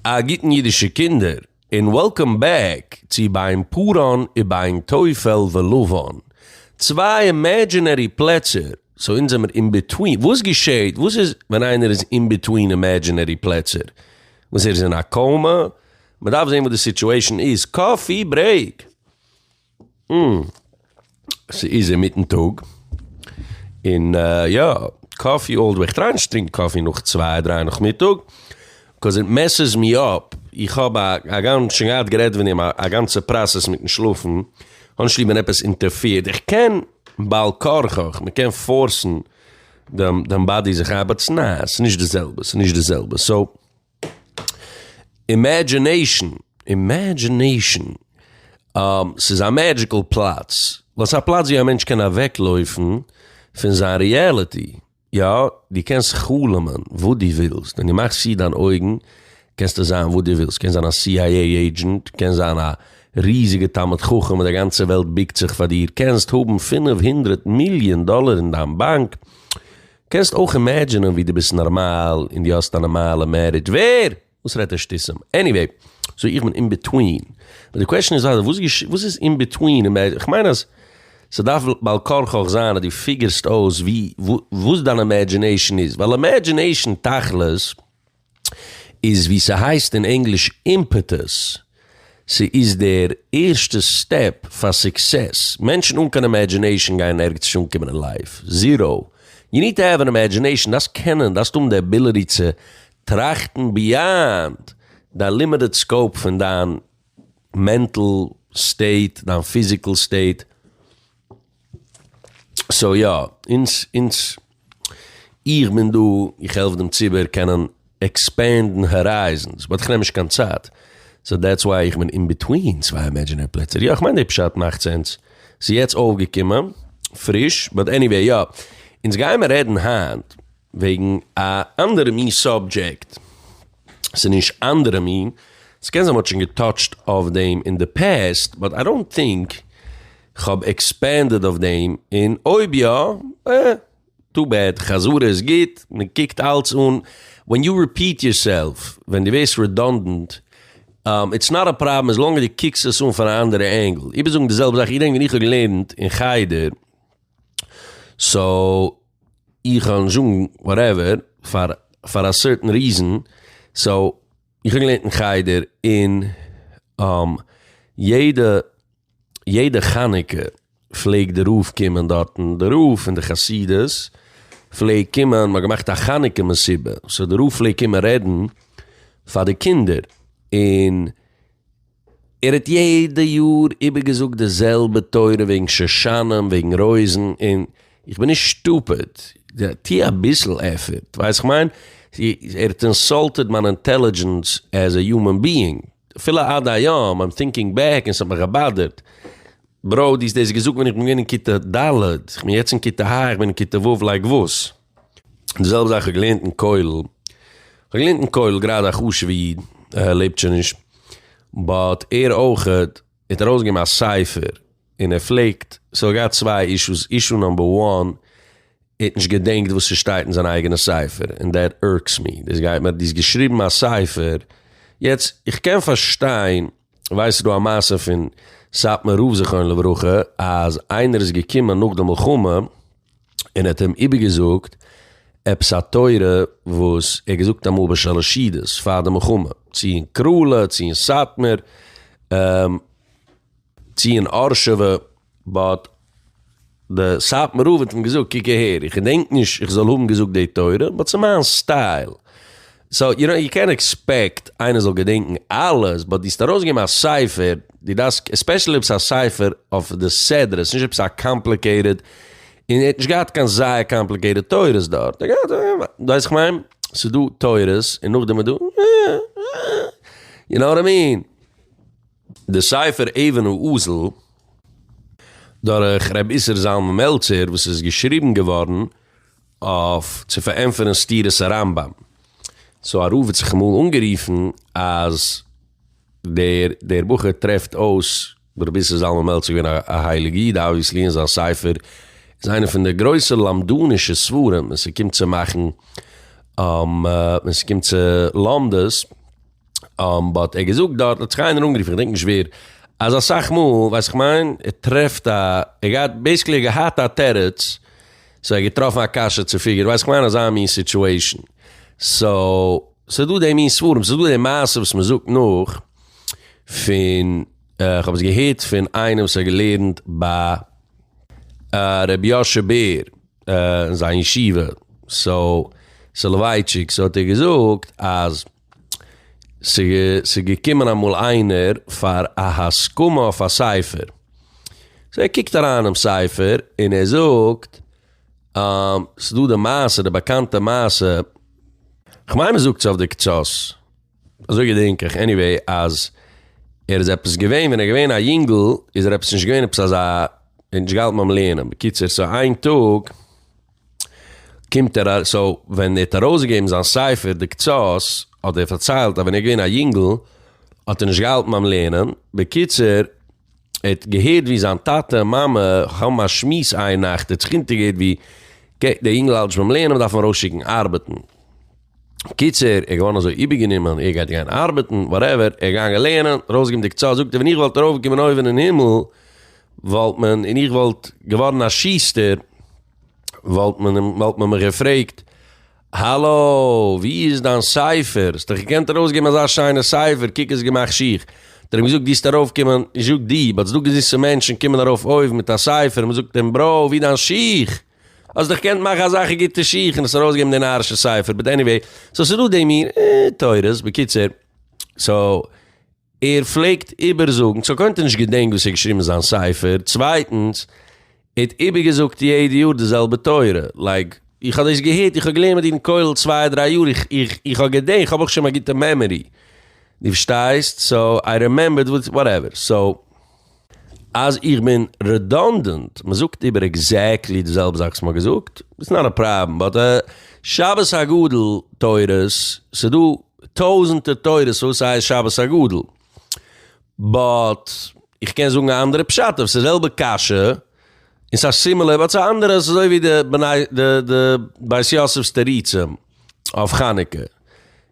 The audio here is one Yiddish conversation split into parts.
א גוטן אידישע קינדער, און welcome back צו בין פארן ובין תופל ולבן. צוויי imaginary פלעצער, so אונז זעמיר in between, וואס געשעהט, וואס איז ווען איינער איז in between imaginary פלעצער? וואס ער איז אין א coma? מ'דארף זעהן וואס די situation איז, coffee break! ס'איז אינמיטן טאג, און יא, coffee all the way, כ'טריי נישט צו טרינקען coffee נאך צוויי דריי נאכמיטאג, 'cause it messes me up, איך האב א גאנ, שוין געהאט גערעדט פון דעם, א גאנצע process מיטן שלאפן, כ'האב נישט ליב ווען עפעס אינטערפירט, איך קען בעל כרחך, מ'קען force ן דעם body זיך איין, but ס'ניי, ס'נישט די זעלבע, ס'נישט די זעלבע, so. Imagination, imagination, ס'איז א magical פלאץ, ווייל ס'איז א פלאץ ווי א מענטש קען אוועקלויפן פון זיין reality, יא, דו קענסט חלומ'ען וואס דו ווילסט, ווען דו מאכסט צו דיין אויגן קענסטו זיין וואס דו ווילסט, קענסט זיין א CIA agent, קענסט זיין א ריזיגע תלמיד חכם וואס די גאנצע וועלט בוקט זיך פאר דיר, קענסט האבן 500 מיליאן דאלער אין דיין באנק, קענסט אויך imagine ען ווי דו ביסט נארמאל און דו האסט א נארמאלע marriage, ווער? וואס רעדט ער שטותים? Anyway, so איך בין in between. But די question איז ווייטער, וואס איז in between? איך מיין אז ס'דארף בעל כרחך זיין אז דו figure סט אויס ווי וואס דיין imagination איז, ווייל imagination תכלית איז ווי ס'הייסט אין ענגליש impetus, ס'איז דער ערשטע step פאר success, מענטשן אן קיין imagination גייען ערגעץ נישט אנקומען אין life, zero, you need to have an imagination, דארפסט קענען, דארפסט האבן די ability צו טראכטן beyond דיין limited scope פון דיין mental state, דיין physical state, so יא, אונז, אונז, איך בין דא, איך העלף דעם ציבור קענען expand ן horizons, but איך נעם נישט קיין צייט, so that's why איך בין in between צוויי imaginary פלעצער, יא איך מיין די פשט מאכט sense, ס'איז יעצט אויפגעקומען פריש, but anyway יא, אונז גיימער רעדן היינט וועגן א אנדערע מין subject, ס'איז נישט אנדערע מין, ס'קען זיין מ'האט שוין גע touch ט אויף דעם אין די past, but I don't think כ'האב expanded אויף דעם, און אויב יא, אה, too bad, חזרה איז גוט, מ'קוקט אלץ אן, when you repeat yourself, ווען דו ווערסט redundant, it's not a problem as long as דו קוקסט עס אן פון א אנדערע angle, איבערזאגן די זעלבע זאך, איך געדענק ווען איך האב געלערנט אין חדר, so איך וועל נישט זאגן whatever, פאר פאר א certain reason, so איך האב געלערנט אין חדר און יעדע יעדע חנוכה פלעגט די רב קומען דארטן, די רב פון די חסידות פלעגט קומען, מ'האט געמאכט א חנוכה מסיבה, so די רב פלעגט קומען רעדן פאר די קינדער, און ער האט יעדע יאר איבערגעזאגט די זעלבע תורה וועגן שושנים, וועגן רויזן, און איך בין נישט stupid, טוה אביסל effort, ווייסט כ'מיין? ער האט insulted מיין intelligence as a human being, אפילו עד היום, I'm thinking back און ס'האט מיך געבאדערט, bro דו האסט דאס געזאגט ווען איך בין געווען אין כיתה ד', איך בין יעצט אין כיתה ה', איך בין אין כיתה ו', like וואס? די זעלבע זאך איך האב געלערנט אין כולל, איך האב געלערנט אין כולל, גראדע א חשוב'ע איד, ער לעבט שוין נישט, but ער אויכעט האט ארויסגעגעבן א ספר, און ער פלעגט, so ער האט געהאט צוויי issues, issue number one, ער האט נישט געדענקט וואס ס'שטייט אין זיין אייגענע ספר, און that irks me, דאס גייט מיר, דו האסט געשריבן א ספר, יעצט איך קען פארשטיין, ווייסט ס'דא א מעשה פון סאטמאר רב זכרונו לברכה, אז איינער איז געקומען נאך די מלחמה, און האט אים איבערגעזאגט עפעס א תורה וואס ער האט געזאגט אמאל ביי שלש סעודות פאר די מלחמה, צו אין קראלע, צו אין סאטמאר, צו אין ארשעווע, but די סאטמאר רב האט אים געזאגט קוק אהער, איך געדענק נישט איך זאל האבן געזאגט די תורה, but ס'איז מיין style, so you know you can't expect איינער זאל געדענקן אלעס, but דו האסט ארויסגעגעבן א ספר, דו דארפסט, especially אויב ס'איז א ספר אויף די סדרה, ס'נישט עפעס א complicated, און ער האט נישט געהאט קיין זייער complicated תורות דארט, ער האט געהאט, דו ווייסט איך מיין, ס'איז דא תורות, און נאכדעם איז דא, you know what I mean. די ספר אבן האזל דורך ר' איסר זלמן מעלצער וואס איז געשריבן געווארן אויף צו פארענטפערן סתירת הרמב ם. So א רב האט זיך אמאל אנגערופן אז דער דער בחור טרעפט אויס, רבי איסר זלמן מעלצער איז געווען א הייליגע איד obviously און זיין ספר איז איינע פון די גרויסע למדנישע ספרים ווען ס'קומט צו מאכן ווען ס'קומט צו לומדות. באט ער האט געזאגט דארט האט זיך איינער אנגערופן, כ'דענק נישט ווער, אז אסאך מאל, ווייסט איך מיין, ער טרעפט א, ער געהאט, בעיסיקלי ער געהאט א תירוץ, סאו ער האט געטראפן א קשיא צו פיגערן, ווייסט איך מיין אזא מין סיטועישן. סאו, ס'איז דא די מין ספרים, ס'איז דא די מעשה וואס מ'זאגט נאך פון, כ'האב עס געהערט פון איינעם וואס האט געלערנט ביי ר' יאשע בער אין זיין ישיבה, סאו, סאלאווייטשיק, סאו האט ער געזאגט אז ס'איז געקומען אמאל איינער פאר א הסכמה אויף א ספר, סאו ער קוקט אריין אינעם ספר און ער זאגט, ס'איז דא די מעשה, די באקאנטע מעשה, כ'מיין מ'זאגט עס אויף די קצות, אזוי געדענק איך, עניוועי, אז ער איז עפעס געווען, ווען ער איז געווען א יונגל, איז ער עפעס נישט געווען עפעס אזא, ער האט נישט געהאלטן ביים לערנען, בקיצור, סאו איין טאג קומט ער, סאו ווען ער האט ארויסגעגעבן זיין ספר די קצות, האט ער פארציילט אז ווען ער איז געווען א יונגל, האט ער נישט געהאלטן ביים לערנען, בקיצור, ער האט געהערט ווי זיין טאטע און מאמע האבן א שמועס איין נאכט, ער האט זיך אונטערגעהערט ווי, אקעי, דער יונגל האלט נישט ביים לערנען, מ'דארף אים ארויסשיקן ארבעטן. קיצור, ער איז געווארן אזוי איבערגענומען, ער גייט גיין ארבעטן, וואטעווער, ער איז געגאנגען לערנען, ארויסגעגעבן די קצות, זאגט ער, ווען איך וואלט ארויפגעקומען אויבן אין הימל, וואלט מען, און איך וואלט געווארן א שוסטער, וואלט מען, וואלט מען מיך געפרעגט, האלא, ווי איז דיין ספר? האסט דאך געקענט ארויסגעבן אזא שיינע ספר, קוק האסט געמאכט שיך. האט ער אים געזאגט, דו וועסט ארויפקומען, נישט זאג דו, באט ס'דא געוויסע מענטשן קומען ארויף אויבן מיט א ספר, און מ'זאגט אים, בראו, ווי דיין שיך? האסט דאך געקענט מאכן אזאלכע גוטע שיך און עס ארויסגעבן די נארישע ספר, באט עניוועי, סאו ס'דא די מין תורות, בקיצור, סאו ער פלעגט איבערזאגן, סאו קודם האט ער נישט געדענקט וואס ער האט געשריבן אין זיין ספר, צווייטנס, ער האט איבערגעזאגט יעדע יאר די זעלבע תורה, לייק, איך האב דאס געהערט, איך האב געלערנט מיט דיר אין כולל צוויי דריי יאר, איך איך איך האב געדענקט, איך האב ברוך השם א גוטע מעמארי, דו פארשטייסט? סאו איי רימעמבערד וואטעווער, סאו. אז איך בין רעדאנדענט, מען זאגט איבער עקזעקטלי די זעלבע זאך וואס מען האט געזאגט, איטס נאט א פראבלעם, באט שבת הגדול תורות, ס'איז דא טויזענטער תורות וואס הייסט שבת הגדול, באט איך קען זאגן א אנדערע פשט אויף ס'זעלבע קשיא, און ס'איז א סימילער באט ס'איז א אנדערע, ס'איז אזוי ווי די בני די בית יוסף'ס תירוצים אויף חנוכה.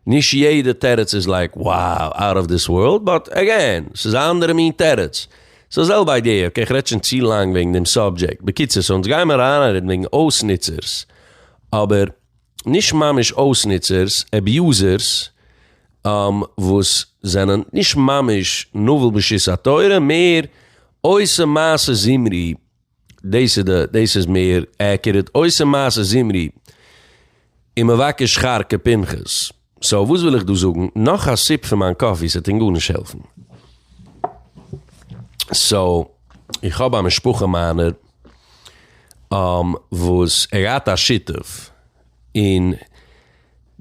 נישט יעדע תירוץ איז לייק wow out of this world באט עגעין ס'איז א אנדערע מין תירוץ. ס'איז די זעלבע איידיע אקעי כ'רעד שוין צו לאנג וועגן דעם סאבדזשעקט. בקיצור סאו אונז גיימער אריינרעדן וועגן אויסנוצערס אבער נישט ממש אויסנוצערס אביוזערס וואס זענען נישט ממש נבל ברשות התורה מער עושה מעשה זמרי דאס איז די, דאס איז מער עקיורעט, עושה מעשה זמרי ומבקש שכר כפנחס. סאו וואס וויל איך דא זאגן? נאך א סיפ פון מיין קאפי, ס'וועט אים גארנישט העלפן. סאו, איך האב א משפחה מיינער וואס ער געהאט א שותף, און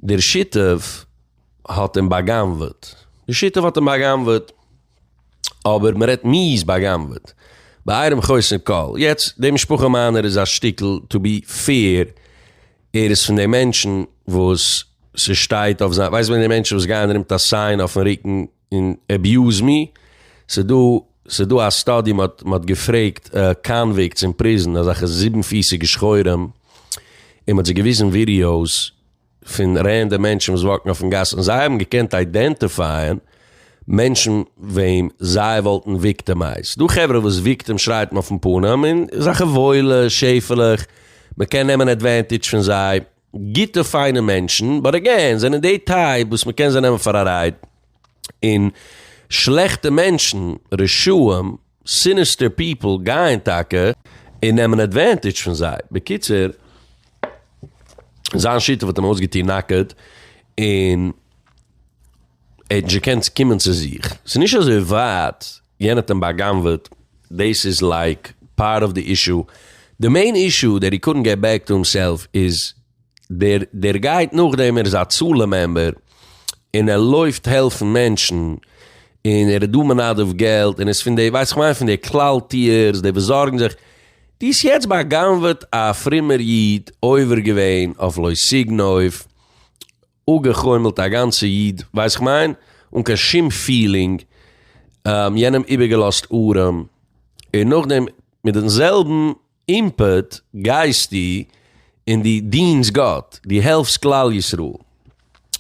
דער שותף האט אים בא'גנב'עט. דער שותף האט אים בא'גנב'עט. אבער מען רעדט מיאוס בא'גנב'עט. בעירום חוסר כל. יעצט, די משפחה מיינער איז א שטיקל to be fair, ער איז פון די מענטשן וואס ס'שטייט אויף זיין, ווייסט ווען די מענטשן וואס גייען ארום מיט א סיין אויפן רוקן און abuse me, ס'דא ס'דא א סטאדי מ'האט מ'האט געפרעגט קאנוויקטס אין פריזן אזעלכע זיבן פיסיגע שחורים און מ'האט זיי געוויזן ווידיאוס פון רענדאם מענטשן וואס וואקן אויפן גאס און זיי האבן געקענט איידענטיפייען מענטשן וועם זיי וואלטן וויקטעמייזט. דא חברה וואס וויקטעם שרייט מען אויפן פנים און אזעלכע וואוילע שעפעלעך, מען קען נעמען עדווענטידזש פון זיי, גוטע פיינע מענטשן, באט אגעין זענען די טייפ וואס מען קען זיי נעמען פאר א רייד, און שלעכטע מענטשן, רשעים, סיניסטער פיפל גייען טאקע און נעמען עדווענטידזש פון זיי. בקיצור, זיין שותף האט אים אויסגעטון נאקעט און ער האט נישט געקענט קומען צו זיך. ס'איז נישט אזוי ווייט, יענער האט אים בא'גנב'עט, דאס איז לייק פארט אוו די אישו. די מעין אישו דעט הי קאדנט געט בעק טו הימסעלף איז דער דער גייט נאכדעם ער איז א הצלה מעמבער און ער לויפט העלפן מענטשן און ער איז דא מנדב געלט און איז פון די ווייס איך מיין פון די כלל טוערס די וואס זארגן זיך דו האסט יעצט בא'גנב'עט א פרומער איד עובר געווען אויף לא תגנוב אפגע'חומל'ט א גאנצע איד ווייס איך מיין אן קיין שום פילינג יענעם איבערגעלאזט ארעם און נאכדעם מיט דעם זעלבן אימפעט גייסטו און דו דינסט גאט, דו העלפסט כלל ישראל,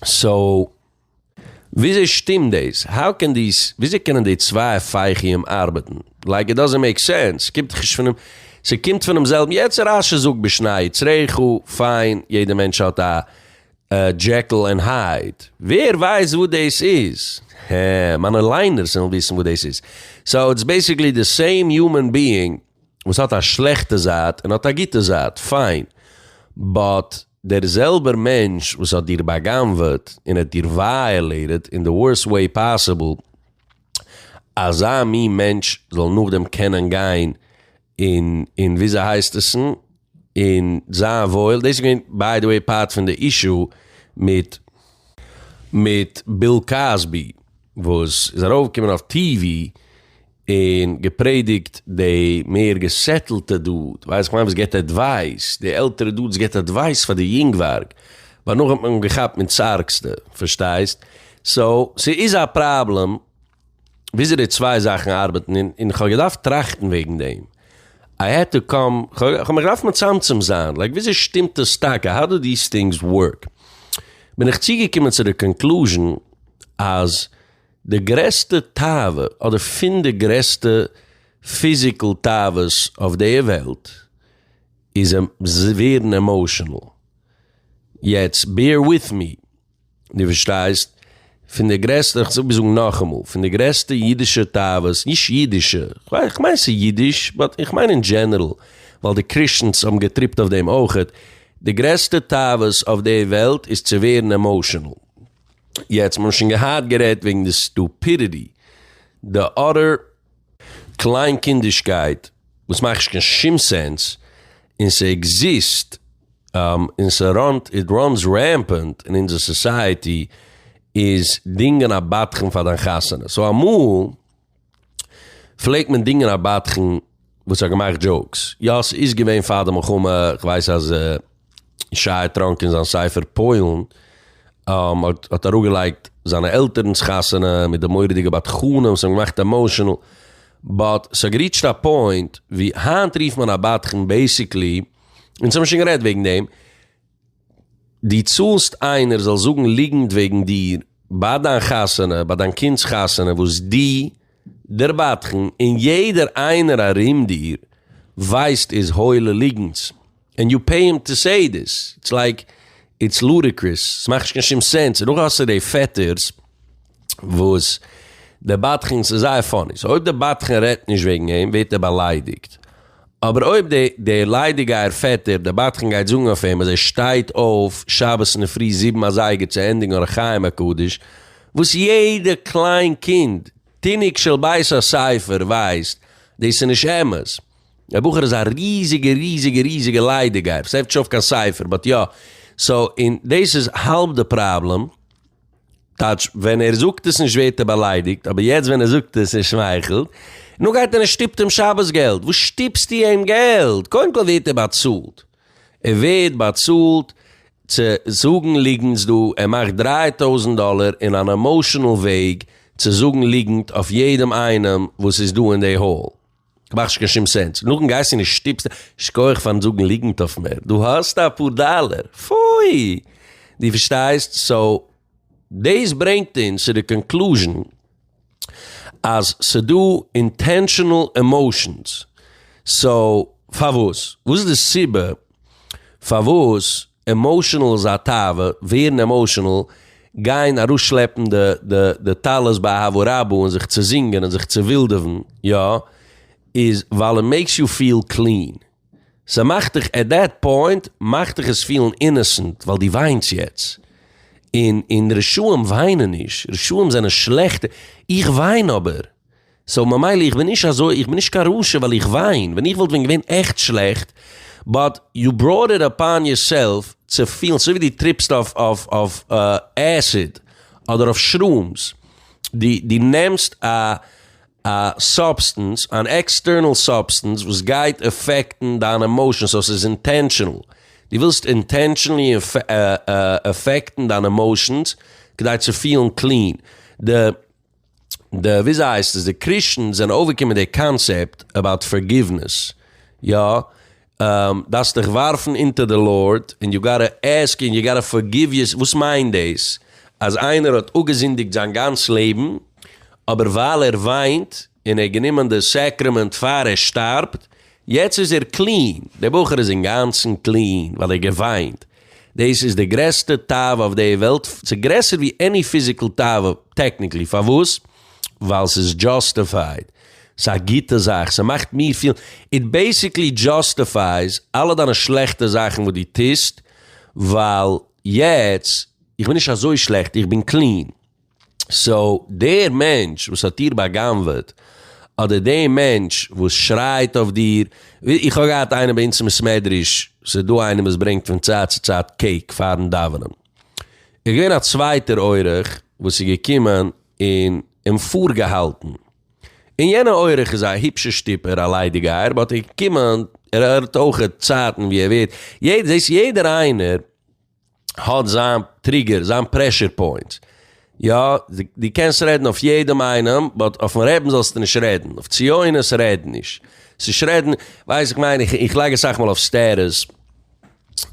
סאו. וויאזוי שטימט דאס? How can these, וויאזוי קענען די צוויי הפכים ארבעטן? Like it doesn't make sense, ס'קומט דאך נישט פונעם, ס'קומט פונעם זעלבן יצר, רש"י זאגט בשני יצריך, פיין, יעדער מענטש האט א Jekyll and Hyde, ווער ווייסט וואס דאס איז? הע, מיינע ליינערס וועלן וויסן וואס דאס איז. So it's basically the same human being וואס האט א שלעכטע זייט און האט א גוטע זייט, פיין, but דער זעלבער מענטש וואס האט דיר בא'גנב'עט און האט דיר violated אין די worst way possible, אזא מין מענטש זאל נאכדעם קענען גיין און און וויאזוי הייסט עס און זיין וואויל, דאס איז געווען by the way part פון די issue מיט מיט ביל קאסבי וואס איז ארויפגעקומען אויף TV און געפרעדיגט די מער געסעטלטע dude, ווייסט כ'מיין וואס געבט advice, די עלטערע dudes געבט advice פאר די יונגווארג, ווייל נאך האט מען אים געכאפט מיט ס'ארגסטע, פארשטייסט? So ס'איז א פראבלעם וויאזוי די צוויי זאכן ארבעטן, און און כ'האב געדארפט טראכטן וועגן דעם, I had to come, כ'האב מיך געדארפט מצמצם זיין, like וויאזוי שטימט עס טאקע, how do these things work? בין איך צוגעקומען צו די conclusion אז די גרעסטע תאווה, אדער פון די גרעסטע physical תאוות אויף די וועלט, איז ווערן emotional. יעצט bear with me, דו פארשטייסט? פון די גרעסטע, איך זאג זאגן נאכאמאל, פון די גרעסטע אידישע תאוות, נישט אידישע, איך מיין ס'איז אידיש, but איך מיין אין general, ווייל די Christians האבן געטריפט אויף דעם אויכעט, די גרעסטע תאוות אויף די וועלט איז צו ווערן emotional. יעצט, מ'האט שוין געהאט גערעדט וועגן די stupidity, די utter קליינקינדישקייט וואס מאכט נישט קיין שום sense, און ס'עקזיסט, און ס'ראנט, it runs rampant אין אונזער society, איז דינגען א בדחן פאר דיין חתונה. So אמאל פלעגט מען דינגען א בדחן וואס האט געמאכט jokes. יא, ס'איז געווען פאר די מלחמה, כ'ווייס אז שייע טראנק אין זיין ספר פוילן האט האט אראפגעלייגט זיינע עלטערנס חתונה מיט די מורא'דיגע בדחנים וואס האבן געמאכט emotional, but ס'האט געריטשט א point ווי היינט רופט מען א בדחן basically, אונז האבן שוין גערעדט וועגן דעם, דו צאלסט איינער זאל זאגן ליגנט וועגן דיר ביי דיין חתונה, ביי דיין קינד'ס חתונה, וואס דו, דער בדחן, און יעדער איינער ארום דיר ווייסט איז הוילע ליגנטס, and you pay him to say this, it's like, it's ludicrous, ס'מאכט נישט קיין שום sense, און נאך האסטו די פעטערס וואס דער בדחן, ס'איז זייער funny, so אויב דער בדחן רעדט נישט וועגן אים ווערט ער באליידיגט, אבער אויב די דער ליידיגייער פעטער דער בדחן גייט זאגן אויף אים אז ער שטייט אויף שבת אינדערפרי זיבן אזייגער צו ענדיגן אור החיים הקדוש, וואס יעדע קליין קינד, תינוק של בית הספר ווייסט דאס איז נישט אמת. דער בחור איז א ריזיגע ריזיגע ריזיגע ליידיגייער, וואס עפנט נישט אויף קיין ספר, but יא, so און דאס איז האלב די פראבלעם, טייטש ווען ער זאגט עס נישט ווערט ער באליידיגט, אבער יעצט ווען ער זאגט עס און שמייכלט, נו גייט ער און שטופט אים שבת געלט, וואס שטופסטו אים געלט? קודם כל ווערט ער באצאלט, ער ווערט באצאלט צו זאגן ליגנטס דא, ער מאכט 3000 דאלער אין אן emotional וועג צו זאגן ליגנט אויף יעדעם איינעם וואס איז דא אין די hall. מאכט נישט קיין שום sense. נאכדעם גייסטו און שטופסט, שכוח פארן זאגן ליגנט אויף מיר, דו האסט אפאר דאלער, פוי! דו פארשטייסט? So דאס ברענגט אונז צו די conclusion אז ס'דא intentional emotions. So פארוואס? וואס איז די סיבה פארוואס emotional איז א תאווה, ווערן emotional, גיין אראפשלעפן די די די טלית ביי אהבה רבה און זיך צוזינגען און זיך צעווילדעווען, יא, איז ווייל it makes you feel clean. ס'מאכט דיך, at that point, מאכט דיך עס פילן innocent, ווייל דו וויינסט יעצט. און און רשעים וויינען נישט, רשעים זענען שלעכטע, איך וויין אבער. So ממילא איך בין נישט אזוי, איך בין נישט קיין רשע ווייל איך וויין, ווען איך וואלט ווען געווען עכט שלעכט, but you brought it upon yourself צו פילן, אזוי ווי דו טריפסט אויף אויף אויף acid אדער אויף shrooms, דו דו נעמסט א א substance, אן external substance וואס גייט עפעקטן דיין emotions, so ס'איז intentional, דו ווילסט intentionally עפעקטן דיין emotions כדי צו פילן clean, די די וויאזוי הייסט עס די Christians זענען אויפגעקומען מיט די concept about forgiveness, יא, דארפסט דיך ווארפן אונטער די Lord און you gotta ask און you gotta forgive yourself, וואס מיינט דאס? אז איינער האט אפגעזינדיגט זיין גאנץ לעבן, אבער ווייל ער וויינט און ער האט גענומען די סעקרעמענט פאר ער שטארבט, יעצט איז ער clean, דער בחור איז אינגאנצן clean ווייל ער האט געוויינט, דאס איז די גרעסטע תאווה אויף די וועלט, ס'איז גרעסער ווי any physical תאווה technically, פארוואס? ווייל ס'איז justified, ס'איז א גוטע זאך, ס'מאכט מיר פילן, it basically justifies אלע דיינע שלעכטע זאכן וואס דו טוסט, ווייל יעצט, איך בין נישט אזוי שלעכט, איך בין clean. so דער מענטש וואס האט דיר בא'גנב'עט, אדער דער מענטש וואס שרייט אויף דיר, איך האב געהאט איינעם ביי אונז אין בית מדרש, ס'איז דא איינער וואס ברענגט פון צייט צו צייט cake פארן דאווענען, איז געווען א צווייטער אורח וואס איז געקומען און אים פארגעהאלטן, און יענע אורח איז א היפשע שטופער, א ליידיגייער, but ער איז געקומען, ער האט אויך צייטן ווי ער ווערט, זעסט יעדער איינער האט זיין trigger, זיין pressure point. יא, דו קענסט רעדן אויף יעדעם איינעם, but אויפן רעבן זאלסטו נישט רעדן, אויף ציונות רעד נישט. ס'נישט רעדן, ווייס איך מיין, איך לייג אסאך מאל אויף status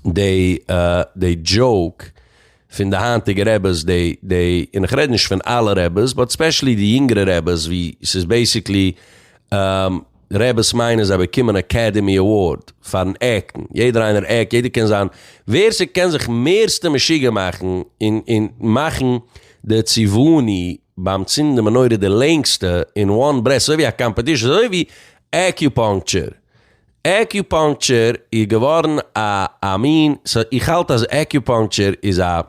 די די joke פון די היינטיגע רעבעס, די די, און איך רעד נישט פון אלע רעבעס, but specially די יונגערע רעבעס ווי ס'איז basically רעבעס מיינען זיי באקומען Academy Award פארן act ן, יעדער איינער act, יעדער קען זיין, ווער ס'קען זיך מערסטע משוגע מאכן און און מאכן די ציווני ביים צינדן די מנורה די לענגסטע אין one breath, אזוי ווי א competition, אזוי ווי acupuncture, acupuncture איז געווארן א א מין, סא איך האלט אז acupuncture איז א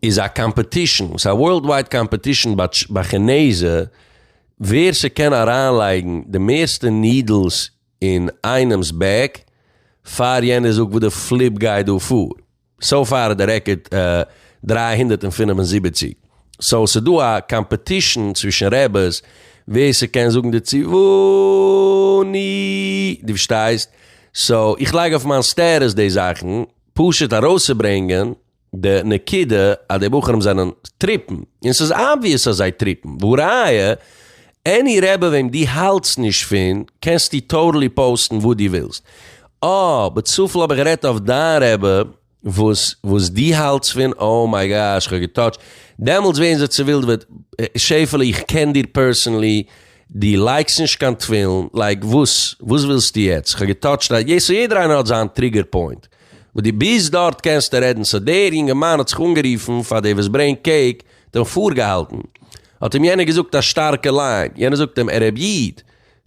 איז א competition, ס'איז א worldwide competition ביי כינעזע ווער ס'קען אריינלייגן די מערסטע needles אין איינעמס back פאר יענער זאגט וואס די flip גייט דא פאר. so far איז די רעקארד 375. so ס'דא א competition צווישן רעבעס ווער ס'קען זאגן די ציווני, דו פארשטייסט? so איך לייג אויף מיין status די זאכן פשוט ארויסצוברענגען די נקודה אז די בחורים זענען trip ן, און ס'איז obvious אז זיי trip ן, והא ראיה, any רבי וועם דו האלטסט נישט פון, קענסטו totally post ן וואס דו ווילסט. אה, but צופיל האב איך גערעדט אויף דיין רבי וואס וואס דו האלטסט פון, oh my gosh, כ'האב גע touch ט, דעמאלטס ווערן זיי צעווילדעוועט, שעפעלע איך קען דיר personally, דו לייגסט נישט קיין תפילין, like וואס? וואס ווילסטו יעצט? כ'האב גע touch ט א, so יעדער איינער האט זיין trigger point. וואס דו ביזט דארט קענסטו רעדן, so דער יונגערמאן האט זיך אנגערופן פאר דער וואס ברענגט cake, האט אים פארגעהאלטן, האט אים יענער געזאגט א שטארקע line, יענער זאגט אים, ר' איד,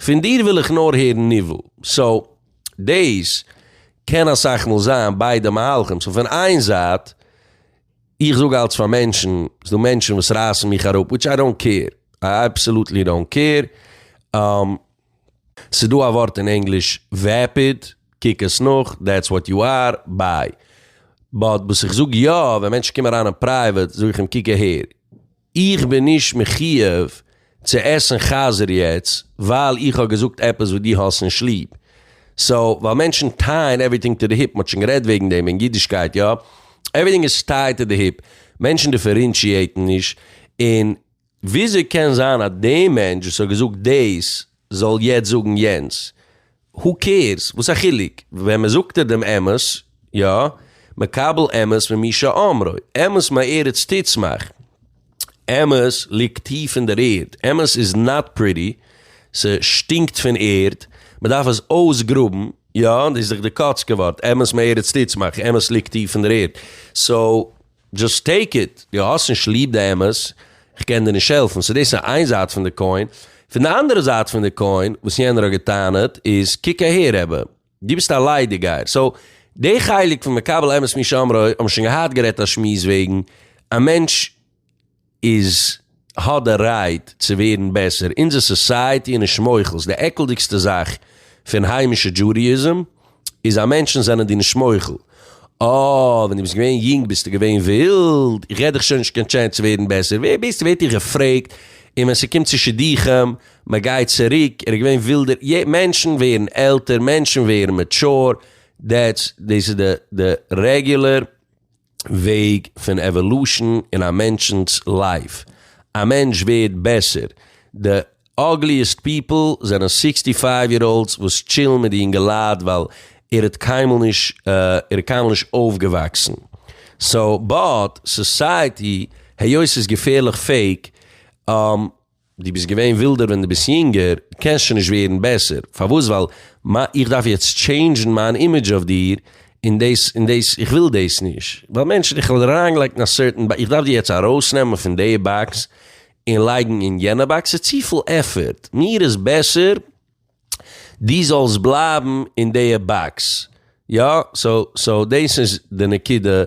פון דיר וויל איך נאר הערן ניבול, so דאס קען אסאך מאל זיין ביידע מהלכים, so פון איין זייט, איך זאג אלץ פאר מענטשן, ס'דא מענטשן וואס רייסן מיך אראפ, which I don't care, I absolutely don't care, ס'דא א ווארט אין ענגליש vapid, קוק עס נאך, that's what you are, bye. but וואס איך זאג יא, ווען מענטשן קומען אריין אין private, זאג איך אים קוק אהער, איך בין נישט מחיוב צו עסן חזיר יעצט ווייל איך האב געזאגט עפעס וואס דו האסט נישט ליב. so, ווייל מענטשן tie ען everything to the hip, מ'האט שוין גערעדט וועגן דעם אין אידישקייט, יא? everything איז tied to the hip, מענטשן differentiate ן נישט, און וויאזוי קען זיין אז די מענטש וואס האט געזאגט דאס זאל יעצט זאגן יענץ? who cares? וואס א חילוק? ווען מען זאגט דיר דעם אמת, יא, מקבל אמת ממי שאמרו, אמת מארץ תצמח, אמת ליגט טיף אין דער ערד, אמת איז not pretty, ס'שטינקט פון ערד, מען דארף עס אויסגראבן, יא, דאס איז דאך די קאצקע ווארט, אמת מארץ תצמח, אמת ליגט טיף אין דער ערד, so just take it, דו האסט נישט ליב די אמת, איך קען דיר נישט העלפן, so דאס איז איין זייט פון די coin, פון די אנדערע זייט פון די coin, וואס יענער האט געטענה'ט, איז קוק אהער רבי, דו ביסט א ליידיגייער, so די חלק פון מקבל אמת מי שאמרו האבן שוין געהאט גערעדט א שמועס וועגן א מענטש איז האט די right צו ווערן בעסער, אונזער society איז נישט מוחל, ס'איז די עקלדיגסטע זאך פון היימישע Judaism איז אז מענטשן זענען דיר נישט מוחל, אה ווען דו ביסט געווען יונג ביסטו געווען ווילד, איך געב דיך שוין נישט קיין chance צו ווערן בעסער, ווער ביסטו ווער האט דיך געפרעגט, און ווען ס'קומט צו שידוכים, מ'גייט צוריק, ער איז געווען ווילדער, מענטשן ווערן עלטער, מענטשן ווערן mature, that's דאס איז די regular וועג פון evolution אין א מענטשנ'ס life. א מענטש ווערט בעסער. די ugliest people זענען 65 year olds וואס chill ן מיט די אינגעלייט ווייל ער האט קיינמאל נישט ער איז קיינמאל נישט אויפגעוואקסן. סאו באט סאסייעטי היות ס'איז געפערליך פעיק, דו ביסט געווען ווילדער ווען דו ביסט יונגער, קענסט שוין נישט ווערן בעסער, פארוואס? ווייל איך דארף יעצט טשעינדזשן מיין image אויף דיר, און דאס און דאס, איך וויל דאס נישט, ווייל מענטשן, איך האב דיר אריינגעלייגט אין א certain box, איך דארף דיר יעצט ארויסנעמען פון די box און לייגן אין יענע box, ס'איז צופיל effort, מיר איז בעסער דו זאלסט בלייבן אין די box, יא, so so דאס איז די נקודה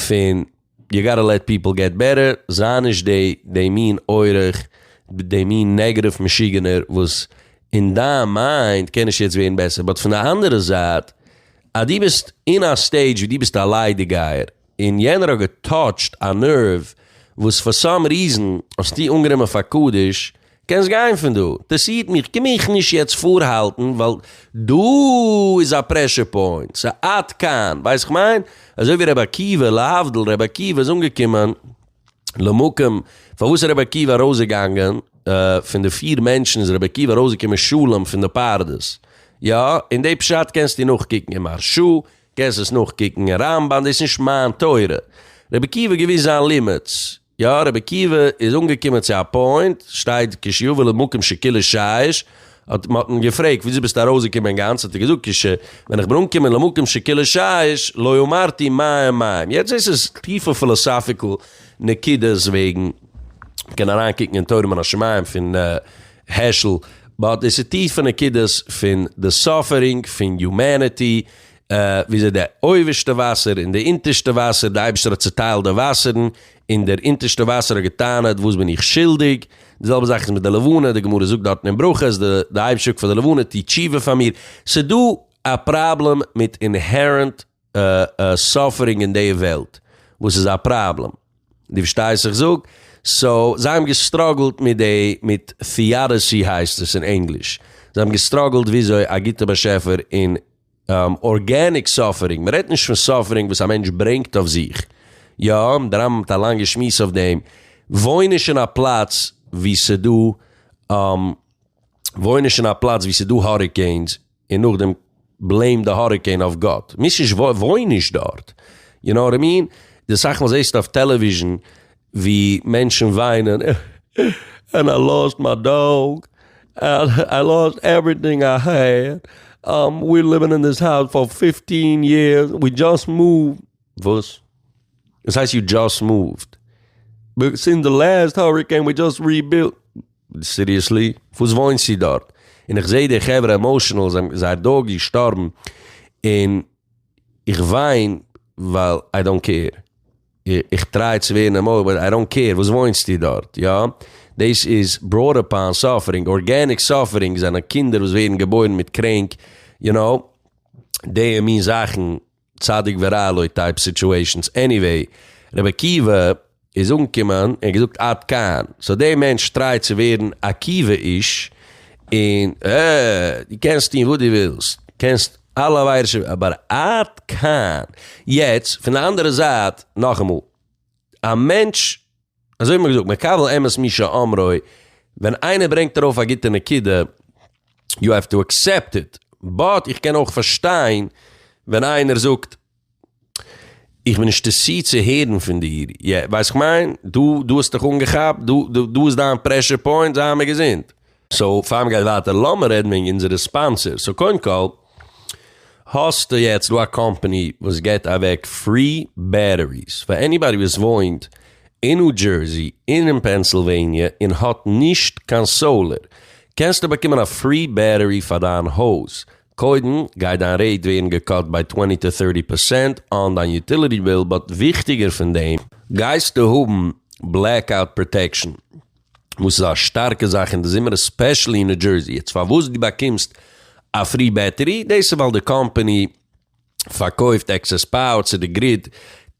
פון you gotta let people get better, זיי נישט די די מין אורח, די מין negative משוגענער וואס אין דיין mind קען נישט יעצט ווערן בעסער, but פון די אנדערע זייט אז דו ביסט אין א stage ווי דו ביסט א ליידיגייער און יענער האט געטאטשט א nerve וואס for some reason האסטו אנגענומען פאר קדוש, קענסט גיין פון דא, אינטערסירט מיך, קום מיך נישט יעצט פארהאלטן ווייל דא איז א pressure point, ס'איז עד כאן, ווייסט כ'מיין? אזוי ווי רבי עקיבא, להבדיל, רבי עקיבא איז אנגעקומען למקום, פארוואס איז רבי עקיבא ארויסגעגאנגען? פון די פיר מענטשן איז רבי עקיבא ארויסגעקומען שלם פון די פרדס, יא? און די פשט קענסטו נאכקוקן אין מהרשא, קענסט עס נאכקוקן אין רמב"ן, דאס איז נישט מיין תורה. רבי עקיבא האט געוואוסט זיין limits, יא, רבי עקיבא איז אנגעקומען צו א point, שטייט כשיבא למקום שכולו שיש, האט מען האט אים געפרעגט וויאזוי ביסטו ארויסגעקומען גאנץ, האט ער געזאגט כש ווען איך בין אנגעקומען למקום שכולו שיש, לא אמרתי מים מים. יעצט דאס איז טיפע philosophical נקודות וועגן, מ'קען אריינקוקן אין תורה מן השמים פון העשל, but דאס איז טיפע נקודות פון די suffering פון humanity, וויאזוי די אויבערשטע וואסער און די אונטערשטע וואסער, די אייבערשטער האט צוטיילט די וואסערן, און דער אונטערשטע וואסער האט געטענה'ט וואס בין איך שולדיג, די זעלבע זאך איז מיט די לבנה, די גמרא זאגט דארטן אין ברכות, די די אייבערשטער זאגט פאר די לבנה טו תשובה פאר מיר, ס'איז דא א פראבלעם מיט inherent suffering אין די וועלט, וואס איז א פראבלעם. דו פארשטייסט וואס איך זאג? so זיי האבן געסטראגלט מיט די, מיט theodicy הייסט עס אין ענגליש, זיי האבן געסטראגלט וויאזוי א גוטע באשעפער און organic suffering, מען רעדט נישט פון suffering וואס א מענטש ברענגט אויף זיך, יא, דער רמב"ם האט א לאנגע שמועס אויף דעם, וואוין נישט אין א פלאץ ווי ס'דא, וואוין נישט אין א פלאץ ווי ס'דא hurricanes, און נאכדעם blame די hurricane אויף גאט. מוזט נישט וואוין נישט דארט. you know what I mean? די סאך מאל זעסטו אויף television ווי מענטשן וויינען, and I lost my dog, I lost everything I had, we living in this house for fifteen years, we just moved. וואס? וואס הייסט you just moved? Since the last hurricane we just rebuilt. Seriously? וואס וואוינסטו דארט? און איך זעה די חברה emotional, זייער dog איז געשטארבן, און איך וויין ווייל I don't care. איך try צו ווערן emotional but I don't care, וואס וואוינסטו דארט? יא? דאס איז brought upon suffering, organic suffering זענען קינדער וואס ווערן געבוירן מיט קרענק, you know, די מין זאכן. צדיק ורע לו type situations, anyway, רבי עקיבא איז אנגעקומען און געזאגט עד כאן, so דער מענטש טרייט צו ווערן עקיבא איש, און אה, דו קענסט טון וואס דו ווילסט, קענסט אלע עבירות, אבער עד כאן, יעצט פון די אנדערע זייט, נאכאמאל, א מענטש, אזוי האט מען געזאגט, מקבל אמת מי שאמרו, ווען איינער ברענגט ארויף א גוטע נקודה, you have to accept it, but איך קען אויך פארשטיין ווען איינער זאגט, איך בין נישט אינטערעסירט צו הערן פון דיר, יא, ווייסט איך מיין, דא דא האסט דיך אנגעכאפט, דא דא דא איז דיין pressure point, זיי מיר געזונט. So פאר מ'גייט ווייטער לאמיר רעדן וועגן אונזערע sponsors, so קודם כל האסטו יעצט דא א קאמפאני וואס געבט אוועק free batteries פאר anybody וואס וואוינט אין ניו דזשערסי און אין פענסילוועניע און האט נישט קיין solar, קענסטו באקומען א free battery פאר דיין הויז, קודם גייט דיין rate ווערן געקאט ביי twenty to thirty percent on דיין utility bill but וויכטיגער פון דעם, גייסטו האבן blackout protection וואס איז א שטארקע זאך אין די זומער especially אין ניו דזשערסי, יעצט פארוואס דו באקומסט א free battery דאס איז ווייל די קאמפאני פארקויפט excess power צו די grid,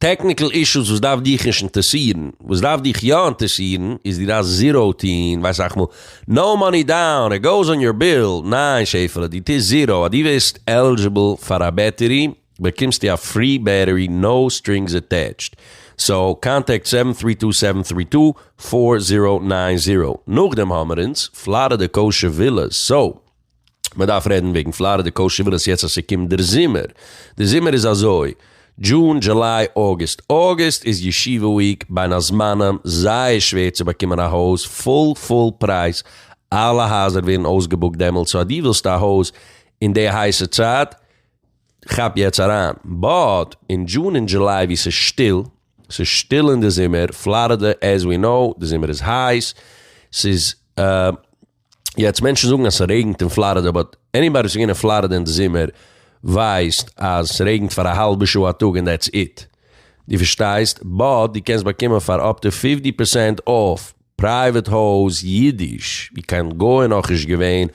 technical issues וואס דארף דיך נישט אינטערסירן, וואס דארף דיך יא אינטערסירן איז דו דארפסט zero טוהן, ווייס איך מאל, no money down, it goes on your bill, ניין שעפעלע דו טוסט zero, אז דו ווערסט eligible פאר א battery באקומסטו א free battery no strings attached, so contact seven three two seven three two four zero nine zero, נאכדעם האמער אונז פלארידע kosher villas, so. מען דארף רעדן וועגן פלארידע kosher villas יעצט אז ס'קומט דער זומער. די זומער איז אזוי. June, July, August. August איז ישיבה week, בין הזמנים, זייער שווער צו באקומען א הויז, full full price, אלע הייזער ווערן אויסגעבוקט דעמאלטס, so אז דו ווילסט א הויז אין די הייסע צייט, כאפ יעצט אריין. But אין June און July ווי ס'איז שטיל, ס'איז שטיל אין די זומער, פלארידע as we know, די זומער איז הייס, ס'איז יעצט מענטשן זאגן אז ס'רעגנט אין פלארידע, but anybody וואס איז געווען אין פלארידע אין די זומער ווייסט אז ס'רעגנט פאר א האלבע שעה א טאג און that's it. דו פארשטייסט? But דו קענסט באקומען פאר up to fifty percent off private הויז אידיש ווי קיין גוי נאכנישט געווען,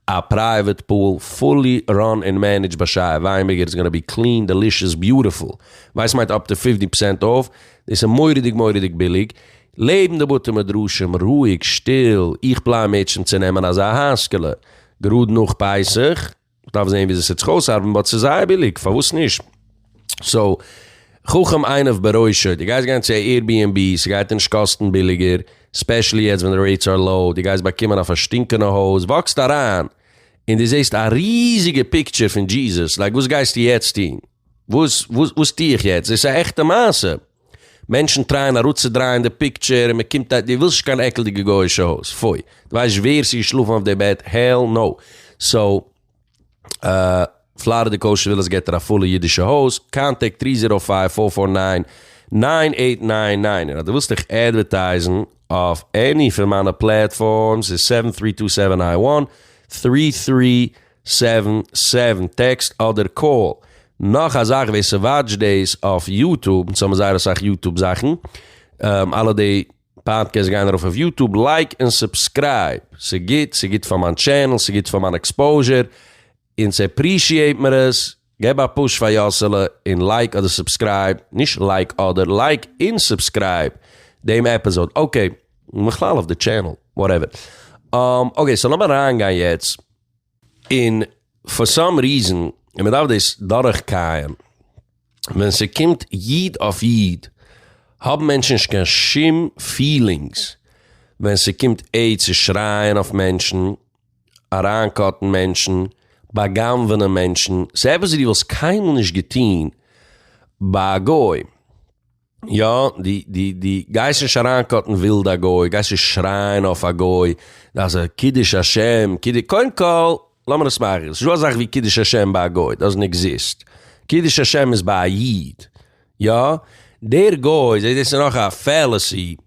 א private pool fully run און managed ביי שייע וויינבערגער it's gonna be clean delicious beautiful ווייסט מיינט up to fifty percent off דאס איז מוראדיג מוראדיג ביליג לעבן די בתי מדרשים רואיג שטיל איך פלאן מערטשעם צו נעמען אזא הייזקעלע גראד נאך פסח. כ'דארף זעהן וויאזוי ס'וועט זיך אויסארבעטן but ס'איז זייער ביליג פארוואס נישט? So חכם עיניו בראשו, דו גייסט גיין צו א Airbnb, ס'גייט דיר נישט קאסטן ביליגער, especially יעצט ווען די rates are low, דו גייסט באקומען א פארשטינקענע הויז, וואקסט אריין און דו זעסט א ריזיגע picture פון Jesus, like וואס גייסטו יעצט טון? וואס וואס טו איך יעצט? דאס איז א עכטע מעשה. מענטשן טרייען אראפצודרייען די picture און מען קומט א, דו ווילסט נישט קיין עקלדיגע גוי'אישע הויז, פוי. דו ווייסט ווער ס'איז געשלאפן אויף די בעט? Hell no. So פלארידע kosher villas געט דיר א פולע אידישע הויז, contact three zero five four four nine nine eight nine nine. און אז דו ווילסט דיך אדווערטייזן אויף any פון מיינע platforms איז seven three two seven nine one three three seven seven text אדער call. נאך א זאך ווער ס'וואטשט דאס אויף YouTube, אונז האבן זייער אסאך YouTube זאכן, אלע די podcasts גייען ארויף אויף YouTube, like און subscribe, ס'גוט, ס'גוט פאר מיין channel, ס'גוט פאר מיין exposure, אונז appreciate מיר עס, געב א push פאר יאסעלע און like אדער subscribe, נישט like אדער, like און subscribe דעם episode, okay, און בכלל אויף די channel, whatever. Okay, so לאמיר אריינגיין יעצט. און for some reason, און מען דארף דאס דורכקייען, ווען ס'קומט איד אויף איד, האבן מענטשן נישט קיין שום feelings ווען ס'קומט עה צו שרייען אויף מענטשן, אריינקאטן מענטשן, בא'גנב'ענען מענטשן, ס'איז עפעס וואס דו וואלסט קיינמאל נישט געטון ביי א גוי. יא, דו דו דו גייסט נישט אריינקאטן ווילד א גוי, גייסט נישט שרייען אויף א גוי, דאס איז קידוש השם, קידוש, קודם כל, לאמיר עס מאכן, ס'נישטא אזא זאך ווי קידוש השם ביי א גוי, doesn't exist, קידוש השם איז ביי א איד, יא, דער גוי, זעהט דאס איז נאך א fallacy,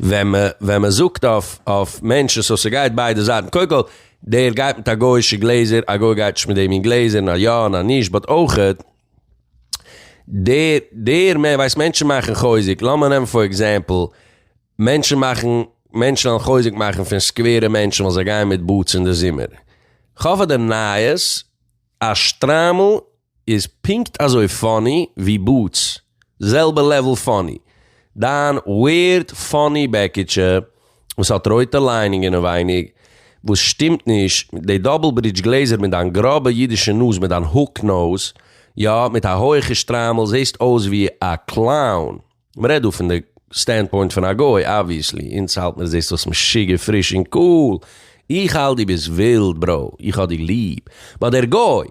ווען מען ווען מען זאגט אויף אויף מענטשן so ס'גייט ביידע זייטן, קודם כל דער גייט מיט א גוי'אישע גלעזער, א גוי גייט נישט מיט דעם מין גלעזער, נאר יא נאר נישט, but אויכעט דער דער מען ווייסט מענטשן מאכן חוזק, לאמיר נעמען for example, מענטשן מאכן מענטשן וועלן חוזק מאכן פון סקווערע מענטשן ווייל זיי גייען מיט boots אין די זומער, כ'האף אז די נייעס א שטריימל איז פונקט אזוי funny ווי boots, זעלבע level funny. דיין weird funny בעקיטשע וואס האט רויטע lining אינעווייניג וואס שטימט נישט, די double bridge גלעזער מיט דיין גראבע אידישע נאז מיט דיין hook nose, יא מיט א הויעכע שטריימל זעסט אויס ווי א clown. מ'רעדט דא פון די standpoint פון א גוי obviously, אונז האלט מיר זעסט אויס משוגע פריש און cool, איך האלט דו ביסט ווילד bro, איך האב דיר ליב, but דער גוי,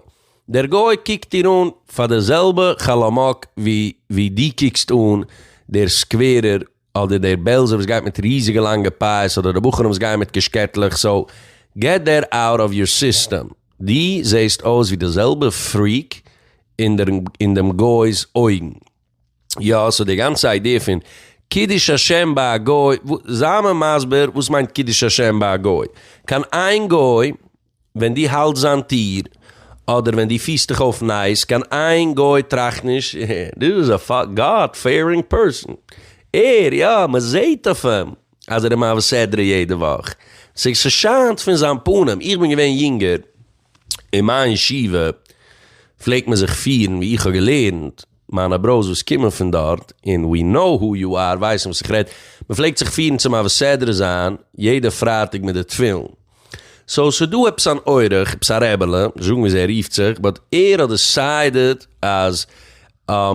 דער גוי קוקט דיר אן פאר די זעלבע חלומ'ק ווי ווי דו קוקסט אן דער סקווערער אדער דער בעלזער וואס גייט מיט ריזיגע לאנגע פאות אדער די בחורים וואס גייען מיט קעשקעטלעך, so get that out of your system, דו זעסט אויס ווי די זעלבע freak אין דעם גוי'ס אויגן. יא, so די גאנצע idea פון קידוש השם ביי א גוי, זיי מיר מסביר וואס מיינט קידוש השם ביי א גוי? קיין איין גוי ווען דו האלטסט זיין טיר, אדער ווען דו פירסט דיך אויף nice, קיין איין גוי טראכט נישט, this is a God fearing person. ער, יא, מען זעט אויף אים אז ער איז מעביר סדרה יעדע וואך. ס'שיינט פון זיין פנים. איך בין געווען יונגער, אין מיין ישיבה פלעגט מען זיך פירן ווי איך האב געלערנט, מיינע bros וואס קומען פון דארט, און we know who you are ווייסן וואס איך רעד, מען פלעגט זיך פירן צו מעביר סדרה זיין יעדע פרייטאג מיט די תפילין. So ס'דא עפעס אן אורח, עפעס א רעבעלע, נישט זאגן וויאזוי ער רופט זיך, but ער האט decided אז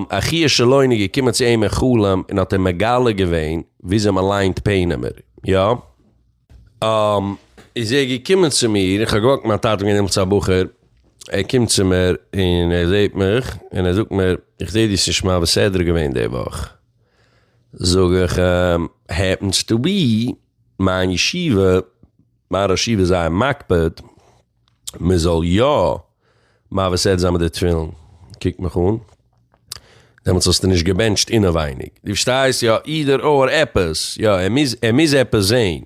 אחיה השילוני איז געקומען צו אים אין חלום און האט אים מגלה געווען וויאזוי מען ליינט פענעמער, יא. איז ער געקומען צו מיר, איך האב געוואקט מיט מיין טאטע, געווען דעמאלטס א בחור. ער קומט צו מיר און ער זעט מיך און ער זאגט מיר, איך זע דו האסט נישט מעביר סדרה געווען די וואך. זאג איך אים, happens to be, מיין ישיבה, מיין ראש ישיבה איז זייער מקפיד מען זאל יא מעביר סדרה זיין מיט די תפילין. קוקט מיך אן, דעמאלטס האסטו נישט געבענטשט אינעווייניג. דו פארשטייסט? יא, either or עפעס, יא, ער מוז, ער מוז עפעס זען.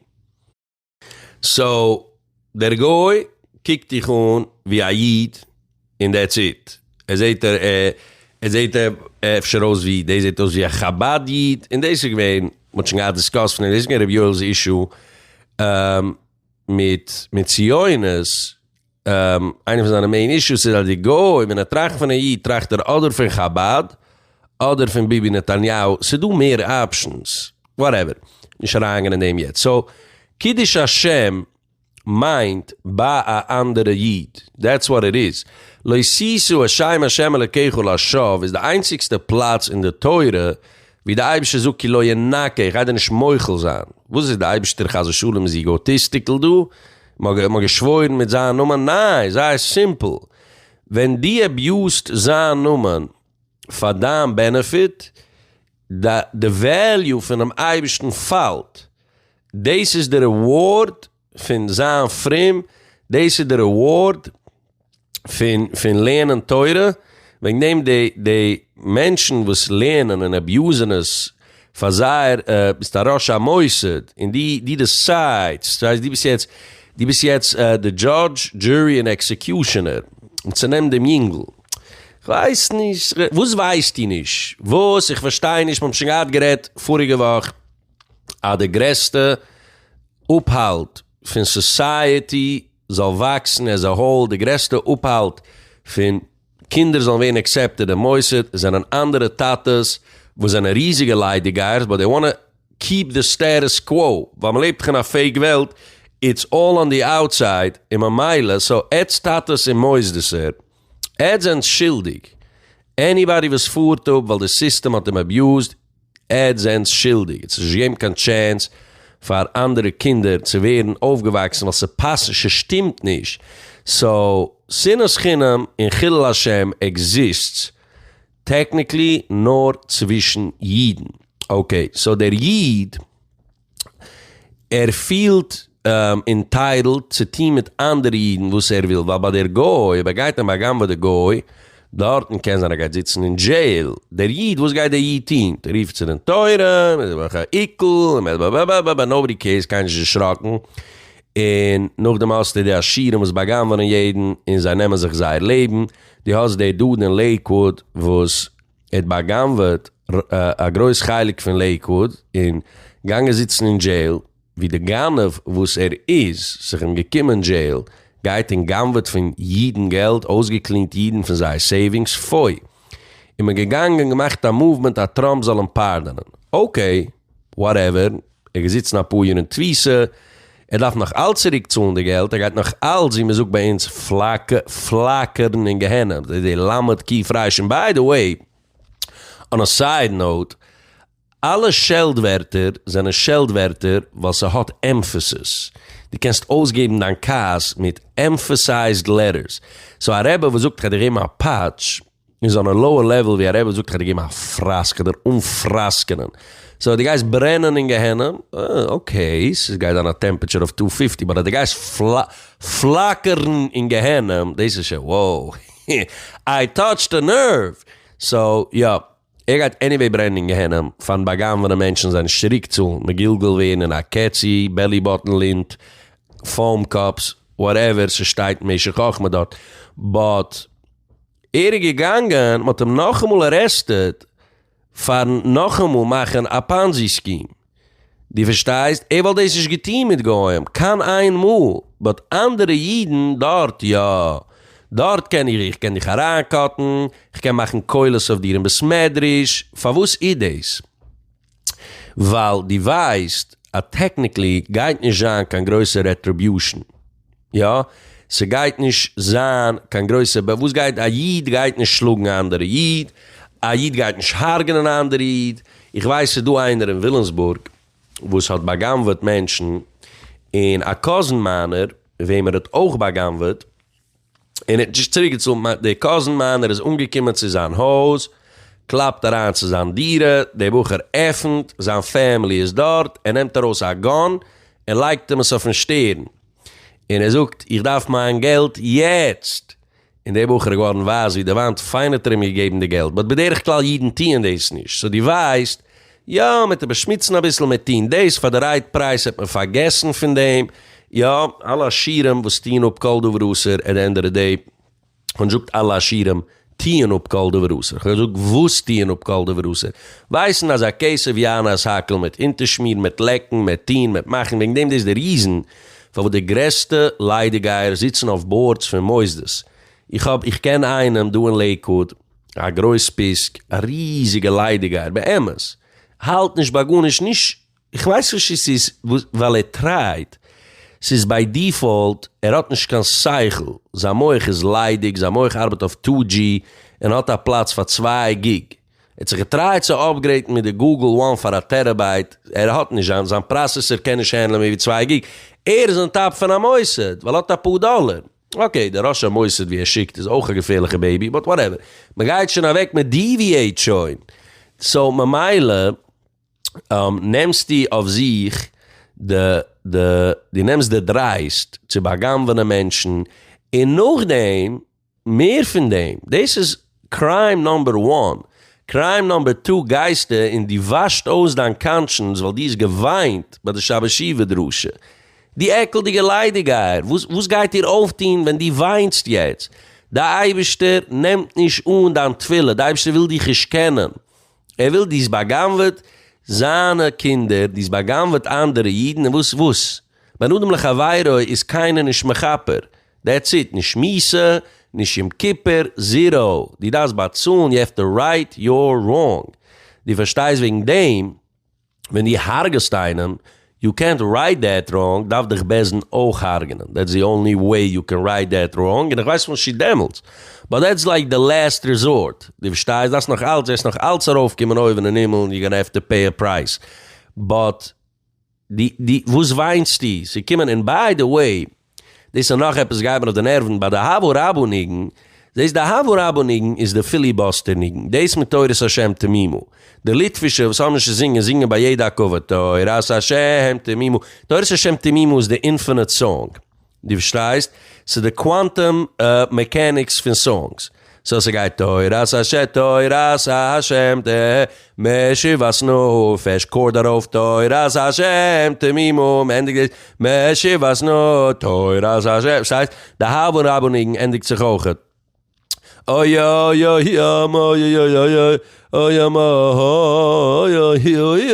so דער גוי קוקט דיך אן ווי א איד און that's it. ער זעט ער ער זעט אפשר אויס ווי דאס זעט אויס ווי א חבד איד און דאס איז געווען מ'האט שוין געהאט discussed פון דעם דאס איז געווען ר' יואל'ס issue מיט מיט ציונות איינע פון זיינע main issues איז אז די גוי ווען ער טראכט פון א איד טראכט ער אדער פון חבד אדער פון ביבי נתניהו, ס'איז דא מער options, whatever, נישט אריינגיין אין דעם יעצט. so קידוש השם מיינט ביי א אנדערע איד, that's what it is. לא תשא את שם השם אלקיך לשווא איז די איינציגסטע פלאץ אין די תורה ווי די אייבערשטער זאגט כי לא ינקה, איך גיי דיר נישט מוחל זיין. וואס איז די אייבערשטער חס ושלום איז egotistical דא? מ'האט געשוואוירן מיט זיין נאמען? ניין, זייער simple, ווען דו abuse סט זיין נאמען פאר דיין benefit, די value פונעם אייבערשטן פאלט, דאס איז די reward פון זיין פרום, דאס איז די reward פון פון לערנען תורה, וועגן דעם די די מענטשן וואס לערנען און abuse ן עס פאר זייער ביסט א ראש המוסד און די די decide סט, ס'הייסט די ביסט יעצט די ביסט יעצט די judge jury און executioner און צונעמט דעם יונגל, כ'ווייס נישט, וואס ווייסטו נישט? וואס? איך פארשטיי נישט, מ'האט שוין געהאט גערעדט פאריגע וואך אז די גרעסטע אפהאלט פון society זאל וואקסן as a whole, די גרעסטע אפהאלט פון קינדער זאלן ווערן accepted אין מוסד זענען אנדערע טאטעס וואס זענען ריזיגע ליידיגייערס but they wanna keep the status quo, ווייל מ'לעבט דאך אין א fake וועלט, it's all on the outside, און ממילא so עטץ טאטעס און מוסדות'ער, עטץ זענטס שולדיג, anybody וואס פארט אפ ווייל די סיסטעם האט אים abused, עטץ זענטס שולדיג, עטס נישט געגעבן קיין chance פאר אנדערע קינדער צו ווערן אויפגעוואקסן ווייל ס'פאסט נישט, ס'שטימט נישט, so שנאת חינם און חילול השם exists technically נאר צווישן אידן, okay so דער איד ער פילט entitled צו טון מיט אנדערע אידן וואס ער וויל, ווייל ביי דער גוי, אויב ער גייט און בא'גנב'עט די גוי, דארטן קען זיין ער גייט זיצן אין jail, דער איד, וואס גייט דער איד טון? ער רופט צו דין תורה, מען מאכט א עיקול, באבאבאבאבא, nobody cares, קיינער איז נישט דערשראקן, און נאכדעם האסטו די עשירים וואס בא'גנב'ענען יעדן און זיי נעמען זיך זייער לעבן, דו האסט די דוד אין לעיקוואוד וואס ער האט בא'גנב'עט א גרויס חלק פון לעיקוואוד און גאנגען זיצן אין jail, ווי די גנב וואס ער איז, זיך אים געקומען jail, גייט און גנב'עט פון אידן געלט, אויסגע clean ט אידן פון זייער savings, פוי. און מען געגאנגען געמאכט א movement אז טראמפ זאל אים pardon ען. okay, whatever, ער געזיצן אפאר יאר אין תפיסה, ער דארף נאך אלץ צוריק צאלן די געלט, ער גייט נאך אלץ ווי מען זאגט ביי אונז פלאקערן אין גיהנום, די למד קוף ריש, און by the way, on a side note, אלע שעלט ווערטער זענען שעלט ווערטער ווייל ס'האט emphasis. דו קענסט אויסגעבן דיין כעס מיט emphasized letters. so א רבי וואס זאגט כ'גיי דיר געבן א פאטש איז on a lower level ווי א רבי וואס זאגט כ'גיי דיר געבן א פראסק, כ'גיי דיר אנפראסקענען. so דו גייסט ברענען אין גיהנום, okay, ס'גייט זיין א temperature of two fifty, but אז דו גייסט פלאקערן אין גיהנום, דאס איז שוין wow, I touched a nerve! so יא. ער גייט anyway ברענען אין גיהנום פארן בא'גנב'ענען מענטשן זיי נישט צוריקצאלן, מגולגל ווערן אין א קעצי, belly button לינט, foam cups, whatever ס'שטייט משך חכמה דארט, but ער איז געגאנגען, מ'האט אים נאכאמאל arrested פארן נאכאמאל מאכן א Ponzi scheme. דו פארשטייסט? ער וואלט דאס נישט געטון מיט גוים, קיין איין מאל, but אנדערע אידן דארט יא. דארט קען איך, איך קען דיך אריינ cut ן, איך קען מאכן קולות אויף דיר אין בית מדרש, פארוואס איז דאס? ווייל דו ווייסט אז technically גייט נישט זיין קיין גרויסע retribution. יא, ס'גייט נישט זיין קיין גרויסע ב וואס גייט א איד גייט נישט שלאגן א אנדערע איד, א איד גייט נישט הרג'נען א אנדערע איד, איך ווייס ס'איז דא איינער אין וויליאמסבורג וואס האט בא'גנב'עט מענטשן, און א cousin מיינער וועם ער האט אויך בא'גנב'עט. און ער האט נישט צוריק געצאלט, דער קאזין מיינער איז אנגעקומען צו זיין הויז, קלאפט אריין צו זיין דירה, דער בחור עפנט, זיין family איז דארט, ער נעמט ארויס א gun און לייגט אים עס אויפן שטערן, און ער זאגט איך דארף מיין געלט יעצט! און דער בחור איז געווארן ווייס ווי די וואנט, פיין האט ער אים געגעבן די געלט, but בדרך כלל אידן טוען דאס נישט, so דו ווייסט, יא, מ'עט באשמוצן אביסל, מ'עט טון דאס, פאר די right price העט מען פארגעסן פון דעם, יא, אלע עשירים וואס טוען אפ כל דבר אסור, at the end of the day, כ'האב נישט געזאגט אלע עשירים טוען אפ כל דבר אסור, כ'האב געזאגט וואס טוען אפ כל דבר אסור, ווייסן אז הכסף יענה את הכל מיט אונטערשמירן, מיט לעקן, מיט טון, מיט מאכן, וועגן דעם דאס איז די reason פארוואס די גרעסטע ליידיגייער זיצן אויף boards פון מוסדות. איך האב, איך קען איינעם דא אין לעיקוואוד, א גרויס פיסק, א ריזיגע ליידיגייער, באמת, האלט נישט ביי גארנישט, נישט, איך ווייס נישט צו ס'איז ווייל ער טרייט, ס'איז by default, ער האט נישט קיין שכל, זיין מח איז ליידיג, זיין מח ארבעט אויף 2G און האט א פלאץ פאר צוויי גיג. ער האט זיך געטרייט צו upgrade ן מיט די Google One פאר א terabyte, ער האט נישט, זיין זיין processor קען נישט handle ן מער ווי צוויי גיג, ער איז on top פון א מוסד ווייל ער האט אפאר דאלער, okay דער ראש המוסד ווי ער שיקט איז אויך א געפערליכע baby but whatever, מען גייט שוין אוועק מען deviate שוין, so ממילא נעמסטו אויף זיך די די דו נעמסט די דרייסט צו בא'גנב'ענען מענטשן און נאכדעם מער פון דעם, דאס איז crime number one, crime number two גייסטו און דו וואשט אויס דיין conscience ווייל דו האסט געוויינט ביי די שבת שובה דרשה. דו עקלדיגע ליידיגייער, וואס וואס גייט דיר אויפטון ווען דו וויינסט יעצט? די אייבערשטער נעמט נישט אן דיין תפילה, די אייבערשטער וויל דיך נישט קענען, ער וויל דו האסט בא'גנב'עט זיינע קינדער, דו האסט בא'גנב'עט אנדערע אידן, און וואס וואס? בין אדם לחבירו איז קיינער נישט מכפר, that's it, נישט מיתה, נישט יום כיפור, zero, דו דארפסט באצאלן, you have to right your wrong, דו פארשטייסט וועגן דעם ווען דו הרג'סט איינעם, יו קענט רייט דעט ראנג, דארף דיך בית דין אויך הרג'נען, that's the only way you can right that wrong, און איך ווייס נישט צו דעמאלטס, but that's like the last resort, דו פארשטייסט, דארפסט נאך אלץ, וועסט נאך אלץ ארויפקומען אויבן אין הימל און you gonna have to pay a price, but די די וואס וויינסטו? ס'קומען און by the way דאס איז נאך עפעס גייט מיר אויף די נערוון ביי די אהבה רבה ניגון, זעסט די אהבה רבה ניגון איז די filibuster ניגון, דאס מיט תורת השם תמימה, די ליטווישע וואס האבן נישט צו זינגען זינגען ביי יעדע הקפה תורת השם תמימה, תורת השם תמימה איז די infinite song. דו פארשטייסט? ס'איז די quantum mechanics פון songs. so ס'גייט תורת השם תורת השם ת משיבת נפש chord ארויף תורת השם תמימה מ'ענדיגט דאס משיבת נ תורת השם פארשטייסט? די אהבה רבה ניגון ענדיגט זיך אויכעט. אוי אוי אוי אוי אוי אוי אוי אוי אוי אוי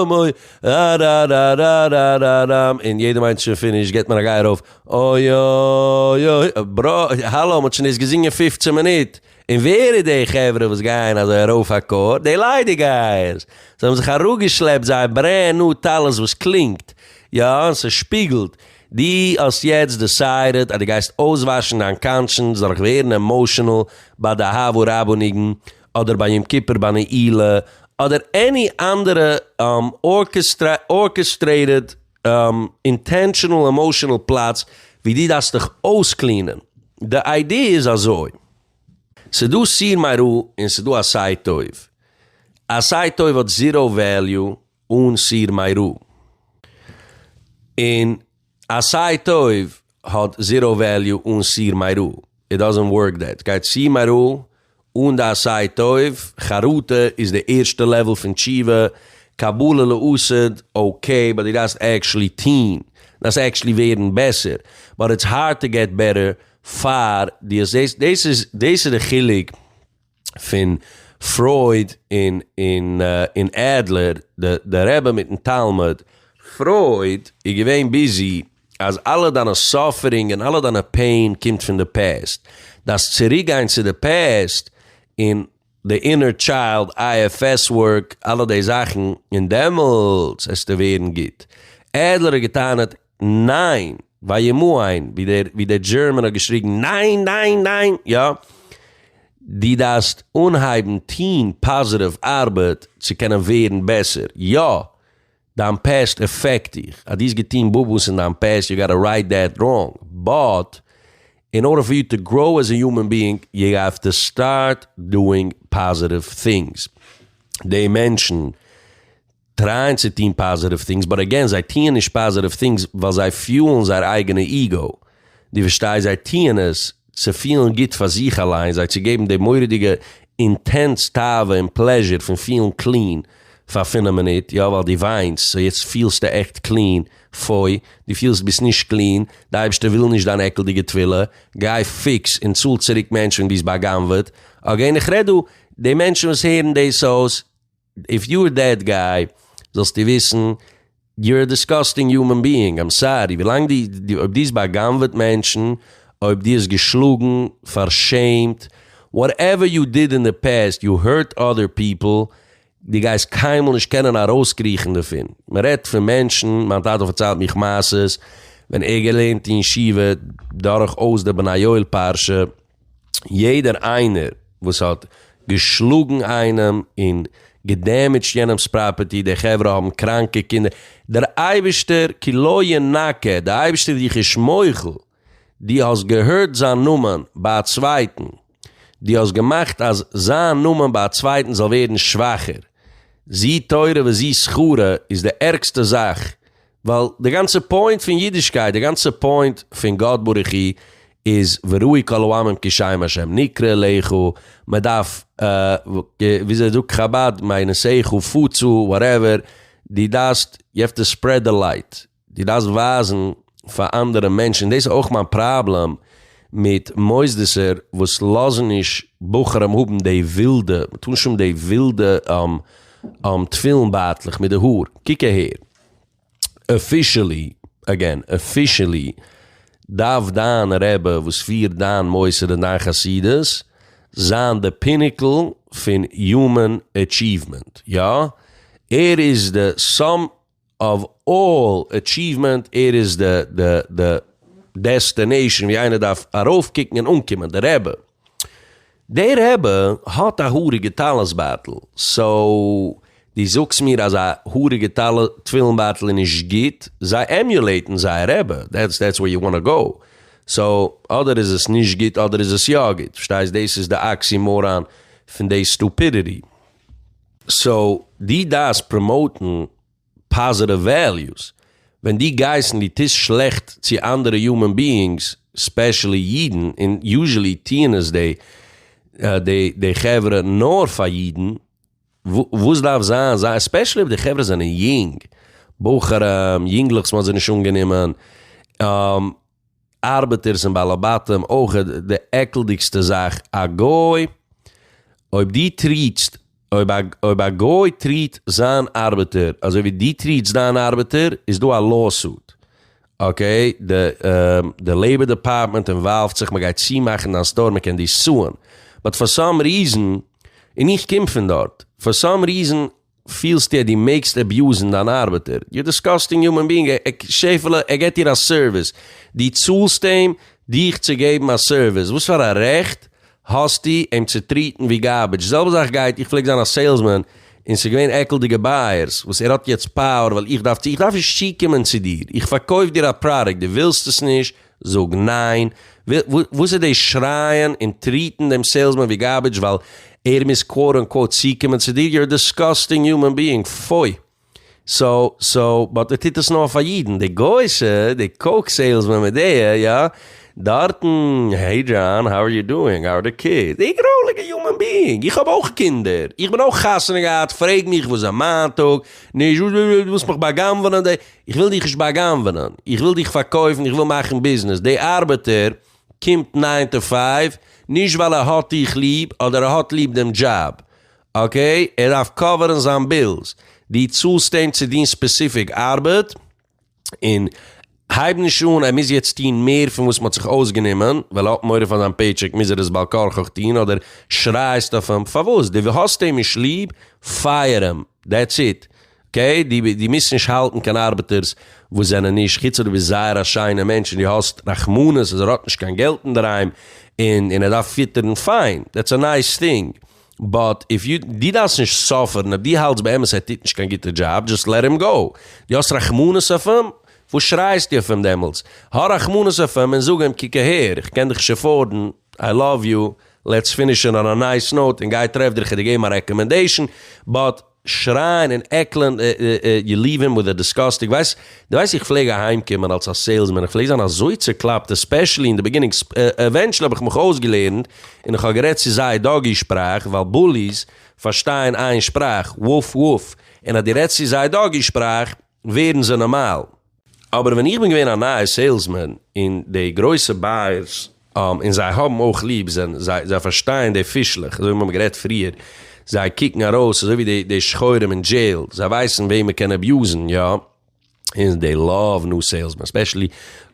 אוי א ר ר ר ר ר ר און יעדער מיינט שוין finish געט מען א גיי ארויף אוי אוי אוי bro האלא מ'האט שוין דאס געזינגען פופצען מינוט און ווער איז די חברה וואס גייען אזוי ארויף א קאר די ליידיגייערס זיי האבן זיך אראפגעשלעפט זייער brand new טלית וואס קלינגט יא און ס'שפיגלט דו האסט יעצט decided אז דו גייסט אויסוואשן דיין conscience דורך ווערן emotional ביי די אהבה רבה ניגון, אדער ביי יום כיפור ביי נעילה, אדער any אנדערע orchestrated intentional emotional פלאץ ווי דו דארפסט דיך אויסקלינען. די idea איז אזוי. ס'דא סור מרע און ס'דא עשה טוב. עשה טוב האט zero value אן סור מרע. און עשה טוב האט zero value אן סור מרע. It doesn't work that. גייט סור מרע אן די עשה טוב, חרטה איז די ערשטע level פון תשובה, קבלה לעתיד, okay, but דו דארפסט actually טוהן, דארפסט actually ווערן בעסער, but it's hard to get better פאר דו האסט דאס, דאס איז דאס איז די חילוק פון פרויד און און און אדלער, די די רבי מיטן תלמיד, פרויד איז געווען busy אז אלע דיינע suffering און אלע דיינע pain קומט פון די past, דארפסט צוריק גיין צו די past און די inner child, IFS work, אלע די זאכן, און דעמאלטס עסטו ווערן גוט. אדלער האט געטענה'ט ניין! וימאן, ווי דער ווי דער German האט געשריגן ניין ניין ניין! יא! דו דארפסט אנהייבן טוהן פאזיטיוו ארבעט צו קענען ווערן בעסער, יא! דיין past affect דיך, אז דו האסט געטוהן בובוס אין דיין past you gotta right that wrong, but. אין ארדער פאר יו טו גראו עז א יומען ביאינג יו העוו טו סטארט דואינג פאזיטיוו טינגס. די מענטשן טרייען צו טון פאזיטיוו טינגס באט אגעין זיי טוען נישט פאזיטיוו טינגס ווייל זיי פיולן זייער אייגענע איגאו. דו פארשטייסט? זיי טוען עס צו פילן גוט פאר זיך אליין, זיי צו געבן די מורא'דיגע intense תאווה און pleasure פון פילן clean פאר פינף מינוט, יא ווייל דו וויינסט so יעצט פילסטו עכט clean, פוי, דו פילסט ביסט נישט clean, די אייבערשטער וויל נישט דיין עקלדיגע תפילה, גיי fix און צאל צוריק מענטשן וואס ביסט בא'גנב'עט, again איך רעד דא די מענטשן וואס הערן דאס אויס, if you are that guy זאלסטו וויסן you're a disgusting human being, I'm sorry, ווילאנג די, אויב די האסט בא'גנב'עט מענטשן, אויב די האסט געשלאגן, פארשעמט, whatever you did in the past, you hurt other people, די גייסט קיינמאל נישט קענען ארויסקריכן דערפון. מען רעדט פון מענטשן, מיין טאטע פארציילט מיך מעשות, ווען ער געלערנט אין ישיבה דורכאויס די בני יואל פרשה, יעדער איינער וואס האט געשלאגן איינעם און געדעמעדזשט יענעמס property, די חברה האבן קראנקע קינדער, דער אייבערשטער כי לא ינקה, דער אייבערשטער איז דיך נישט מוחל, דו האסט געהערט זיין נאמען ביי א צווייטן, דו האסט געמאכט אז זיין נאמען ביי א צווייטן זאל ווערן שוואכער, זו תורה וזו שכרה איז די ערגסטע זאך ווייל די גאנצע point פון אידישקייט, די גאנצע point פון גאט ברוך הוא איז וראו כל העמים כי שם השם נקרא עליך, מען דארף וויאזוי זאגט חבד מעינותיך פוצו whatever, דו דארפסט you have to spread the light, דו דארפסט ווייזן פאר אנדערע מענטשן, און דאס איז אויך מיין פראבלעם מיט מוסדות'ער וואס לאזן נישט בחורים האבן די ווילדע, מען טאר נישט האבן די ווילדע תפילין בייטלעך מיט די האר, קוק אהער. officially, again, officially, דארף דיין רבי וואס פירט דיין מוסד און דיין חסידות זיין די pinnacle פון human achievement, יא? ער איז די sum of all achievement, ער איז די די די destination ווי איינער דארף ארויפקוקן און אנקומען, די רבי. דער רבי האט א האריגע טלית בייטל, so דו זאגסט מיר אז א האריגע תפילין בייטל איז נישט גוט? זיי עמיולעיטן זייער רבי, that's that's where you wanna go, so אדער איז עס נישט גוט אדער איז עס יא גוט, פארשטייסט? דאס איז די oxymoron פון די stupidity. so דו דארפסט פראמאוטן positive values, ווען דו גייסט און דו טוסט שלעכט צו אנדערע human beings, specially אידן, און usually טוען עס די די חברה נאר פאר אידן, וואס דארף זיין זיי, especially אויב די חברה זענען יונג, בחורים, יונגלעך וואס מ'האט זיי נישט אנגענומען, ארבעטערס און בעלי בתים אויך די עקלדיגסטע זאך, א גוי אויב דו טריטסט אויב א אויב א גוי treat זיין ארבעטער אזוי ווי דו טריטסט דיין ארבעטער איז דא א lawsuit okay די די labor department אינוואלווד זיך מ'גייט צומאכן דיין store מ'קען דיר סוען but for some reason און איך קום פון דארט for some reason פילסטו אז דו מעגסט אביוזן דיין ארבעטער? you disgusting human being, שעפעלע ער געט דיר א service, דו צאלסט אים דיך צו געבן א service, וואס פאר א רעכט האסטו אים צו טריטן ווי garbage? די זעלבע זאך גייט, איך פלעג זיין א salesman און ס'איז געווען עקלדיגע buyers וואס ער האט יעצט power ווייל איך דארף צו, איך דארף נישט צוקומען צו דיר, איך פארקויף דיר א product, דו ווילסט עס נישט, זאג ניין, וואס איז דאס שרייען און טריטן דעם salesman ווי garbage ווייל ער מוז quote unquote צוקומען צו דיר, you're a disgusting human being, פוי. so so but ער טוט עס נאר פאר אידן, די גוי'שע, די coke salesman מיט די, יא, דארטן, hey John, how are you doing, how are the kids, די גרויליגע human being, איך האב אויך קינדער, איך בין אויך חתונה געהאט, פרעג מיך וואס איז מיין טאג, נישט וואס דו ווילסט מיך בא'גנב'ענען, די. איך וויל דיך נישט בא'גנב'ענען, איך וויל דיך פארקויפן, איך וויל מאכן ביזנעס. די ארבעטער קומט nine to five, נישט ווייל ער האט דיך ליב, אדער ער האט ליב דעם דזשאב, okay? ער דארף קאווערן זיין bills. דו צאלסט אים צו טון specific ארבעט, און הייב נישט אן, ער מוז יעצט טון מער פון וואס מ'האט זיך אויסגענומען, ווייל ער האט מורא פאר זיין paycheck מוז ער עס בעל כרחך טון, אדער שרייסט אויף אים, פארוואס? דו האסט אים נישט ליב? fire אים, that's it. okay, דו דו מוזט נישט האלטן קיין ארבעטערס וואס זענען נישט, חוץ אויב דו ביסט זייער א שיינער מענטש און דו האסט רחמנות אז ער האט נישט קיין געלט אינדערהיים און און ער דארף פיטערן, fine, that's a nice thing, but if you, דו דארפסט נישט סאפערן אויב דו האלטסט באמת ער טוט נישט קיין גוטע דזשאב, just let him go, דו האסט רחמנות אויף אים? וואס שרייסטו אויף אים דעמאלטס? האב רחמנות אויף אים און זאג אים קוק אהער, איך קען דיך נישט עפארדן, איי לאוו יו, לעטס פיניש איט אן א נייס נאוט און גיי טרעף דיר, כ'האב דיר געגעבן א רעקאמענדעישן, באט שרייען און עקלען, יו ליוו הים וויט א דיסגאסטינג, ווייסט, דו ווייסט איך פלעג אהיים קומען אלס א סעילסמען, איך פלעג זיין אזוי צוקלאפט, עספעשעלי אין די ביגינינג, עווענטשעלי האב איך מיך אויסגעלערנט און איך האב גערעדט צו זיי דאגי שפראך, ווייל בוליס פארשטייען איין שפראך, וואף וואף, און אז דו רעדסט צו זיי דאגי שפראך, ווערן זיי נארמאל. אבער ווען איך בין געווען א נייע סעילסמען און די גרויסע בייערס און זיי האבן אויך ליב זיי זיי פארשטייען די פישלעך אזוי ווי מיר האבן גערעדט פריער זיי קוקן ארויס אזוי ווי די שחורים אין דזשעיל זיי ווייסן וועם מען קען אביוזן יא און דעי לאוו ניו סעילסמען ספעשעלי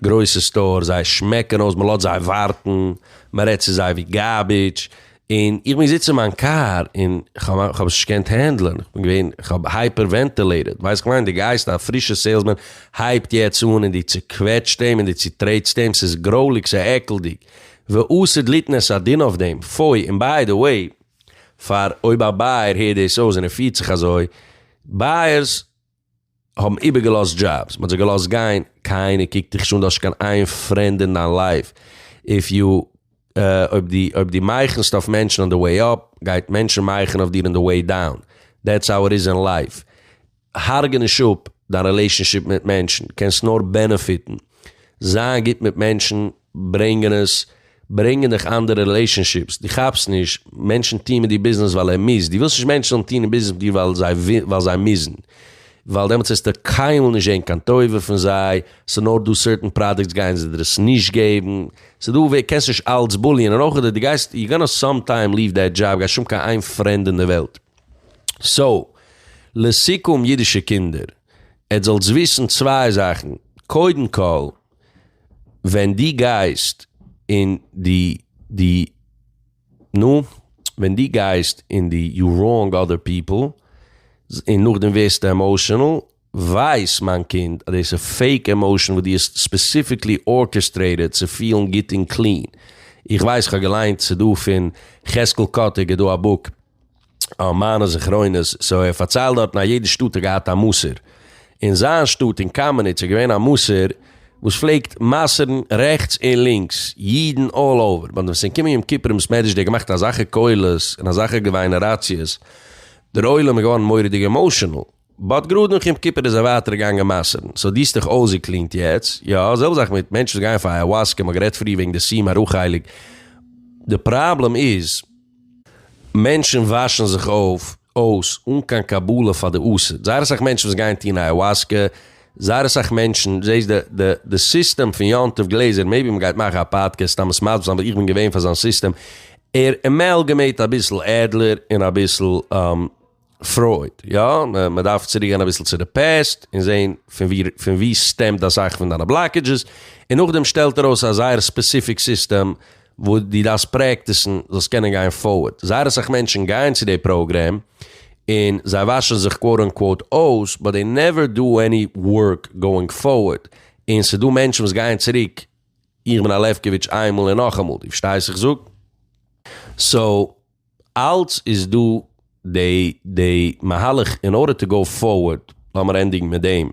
גרויסע סטארס זיי שמעקן אויס מען לאזט זיי ווארטן מען רעדט צו זיי ווי גארבידזש און איך בין געזיצן אין מיין קאר און כ'האב עס נישט געקענט הענדלען, איך בין געווען, כ'האב הייפער ווענטילעיטעד, ווייסט כ'מיין, דו גייסט א פרישע סעילסמען הייבט יעצט אן און דו צוקוועטשט אים און דו צוטרעטסט אים, ס'איז גרויליג, ס'איז עקלדיג, ועתיד ליתן את הדין אויף דעם, פוי, און ביי די וועי, פאר אויב א בייער הערט דאס אויס און ער פירט זיך אזוי, בייערס האבן איבערגעלאזט דזשאבס, מ'האט זיי געלאזט גיין, קיינער קוקט דיך נישט אן, דו האסט נישט קיין איין פרענד אין דיין לייף, איף יו אויב דו אויב דו מייכנסט אויף מענטשן אן די וועי אפ, גייט מענטשן מייכן אויף דיר אן די וועי דאון, דעטס האו איט איז אין לייף, הרג'ע נישט אפ דיין רילעישאנשיפ מיט מענטשן, קענסט נאר בענעפיטן, זיין גוט מיט מענטשן ברענגען עס, ברענגען דיך אנדערע רילעישאנשיפס, דו כאפסט נישט, מענטשן טוהן מיט דיר ביזנעס ווייל ער מוז, דו ווילסט נישט מענטשן זאלן טוהן אין ביזנעס מיט דיר ווייל זיי ווייל זיי מוזן, ווייל דעמאלטס וועסטו קיינמאל נישט זעהן קיין טובה פון זיי, ס'איז נאר דא סערטען פראדוקטס גייען זיי דיר עס נישט געבן, ס'איז דא ווער קענסט נישט אלץ בוליען, און אויך דו גייסט יו גאנא סאם טיים ליוו דעט דזשאב, גייסט נישט האבן קיין איין פרענד אין די וועלט. סאו, לסיכום אידישע קינדער, עטס זאלטס וויסן צוויי זאכן, קודם כל, ווען דו גייסט און דו דו נו, ווען דו גייסט און דו יו ראנג אדער פיפל, און נאכדעם ווערסטו עמאושענעל, ווייס מיין קינד אז דאס איז פעיק עמאושען וואס דו האסט ספעסיפיקלי ארקעסטרעיטעד צו פילן גוט און קלין. איך ווייס כ'האב געליינט ס'דא פון חזקאל קאטיק איז דא א בוק מיינע זכרונות, סאו ער פארציילט דארטן אז יעדע שטאט האט געהאט א מסור, אין זיין שטאט אין קאמעניץ איז געווען א מסור וואס פלעגט מסר'ן רעכטס און לינקס, אידן אלל אווער, באט ווען ס'איז געקומען יום כיפור אין בית מדרש דער האט געמאכט אזאלכע קולות און אזאלכע געוויינעראציעס, דער עולם איז געווארן מורא'דיג עמאושענעל, באט גראד נאך יום כיפור איז ער ווייטער געגאנגען מסר'ן, סאו דו האסט דיך אויסגעקלינט יעצט, יא, זעלבע זאך מיט מענטשן וואס גייען פאר אייוואסקע, מ'האט גערעדט פריער וועגן די סור מרע חלק, די פראבלעם איז, מענטשן וואשן זיך אויף אויס אן קיין קבלה פאר די עתיד, זייער אסאך מענטשן וואס גייען טון אייוואסקע, זייער אסאך מענטשן, זעסט די די די סיסטעם פון יום טוב גלעזער, מעיבי מ'גייט מאכן א פאדקעסט סתם עס מסביר זיין ווייל איך בין געווען פאר זיין סיסטעם, ער עמעלגעמעיט אביסל עדלער און אביסל פרויד, יא, מען דארף צוריק גיין אביסל צו די פעסט און זען פון ווי פון ווי סטעמט אסאך פון דיינע בלאקעדזשעס, און נאכדעם שטעלט ער אויס א זייער ספעסיפיק סיסטעם וואס דו דארפסט פרעקטיסן זאלסט קענען גיין פארווארד. זייער אסאך מענטשן גייען צו די פראגרעם און זיי וואשן זיך קוואוט אנקוואוט אויס, באט דעי נעווער דו עני ווארק גאואינג פארווארד, און ס'דא מענטשן וואס גייען צוריק איך בין א לעפקאוויטש איינמאל און נאכאמאל, דו פארשטייסט וואס איך זאג? סאו. אלץ איז דא די די מהלך אין ארדער טו גאו פארווארד, לאמיר ענדיגן מיט דעם,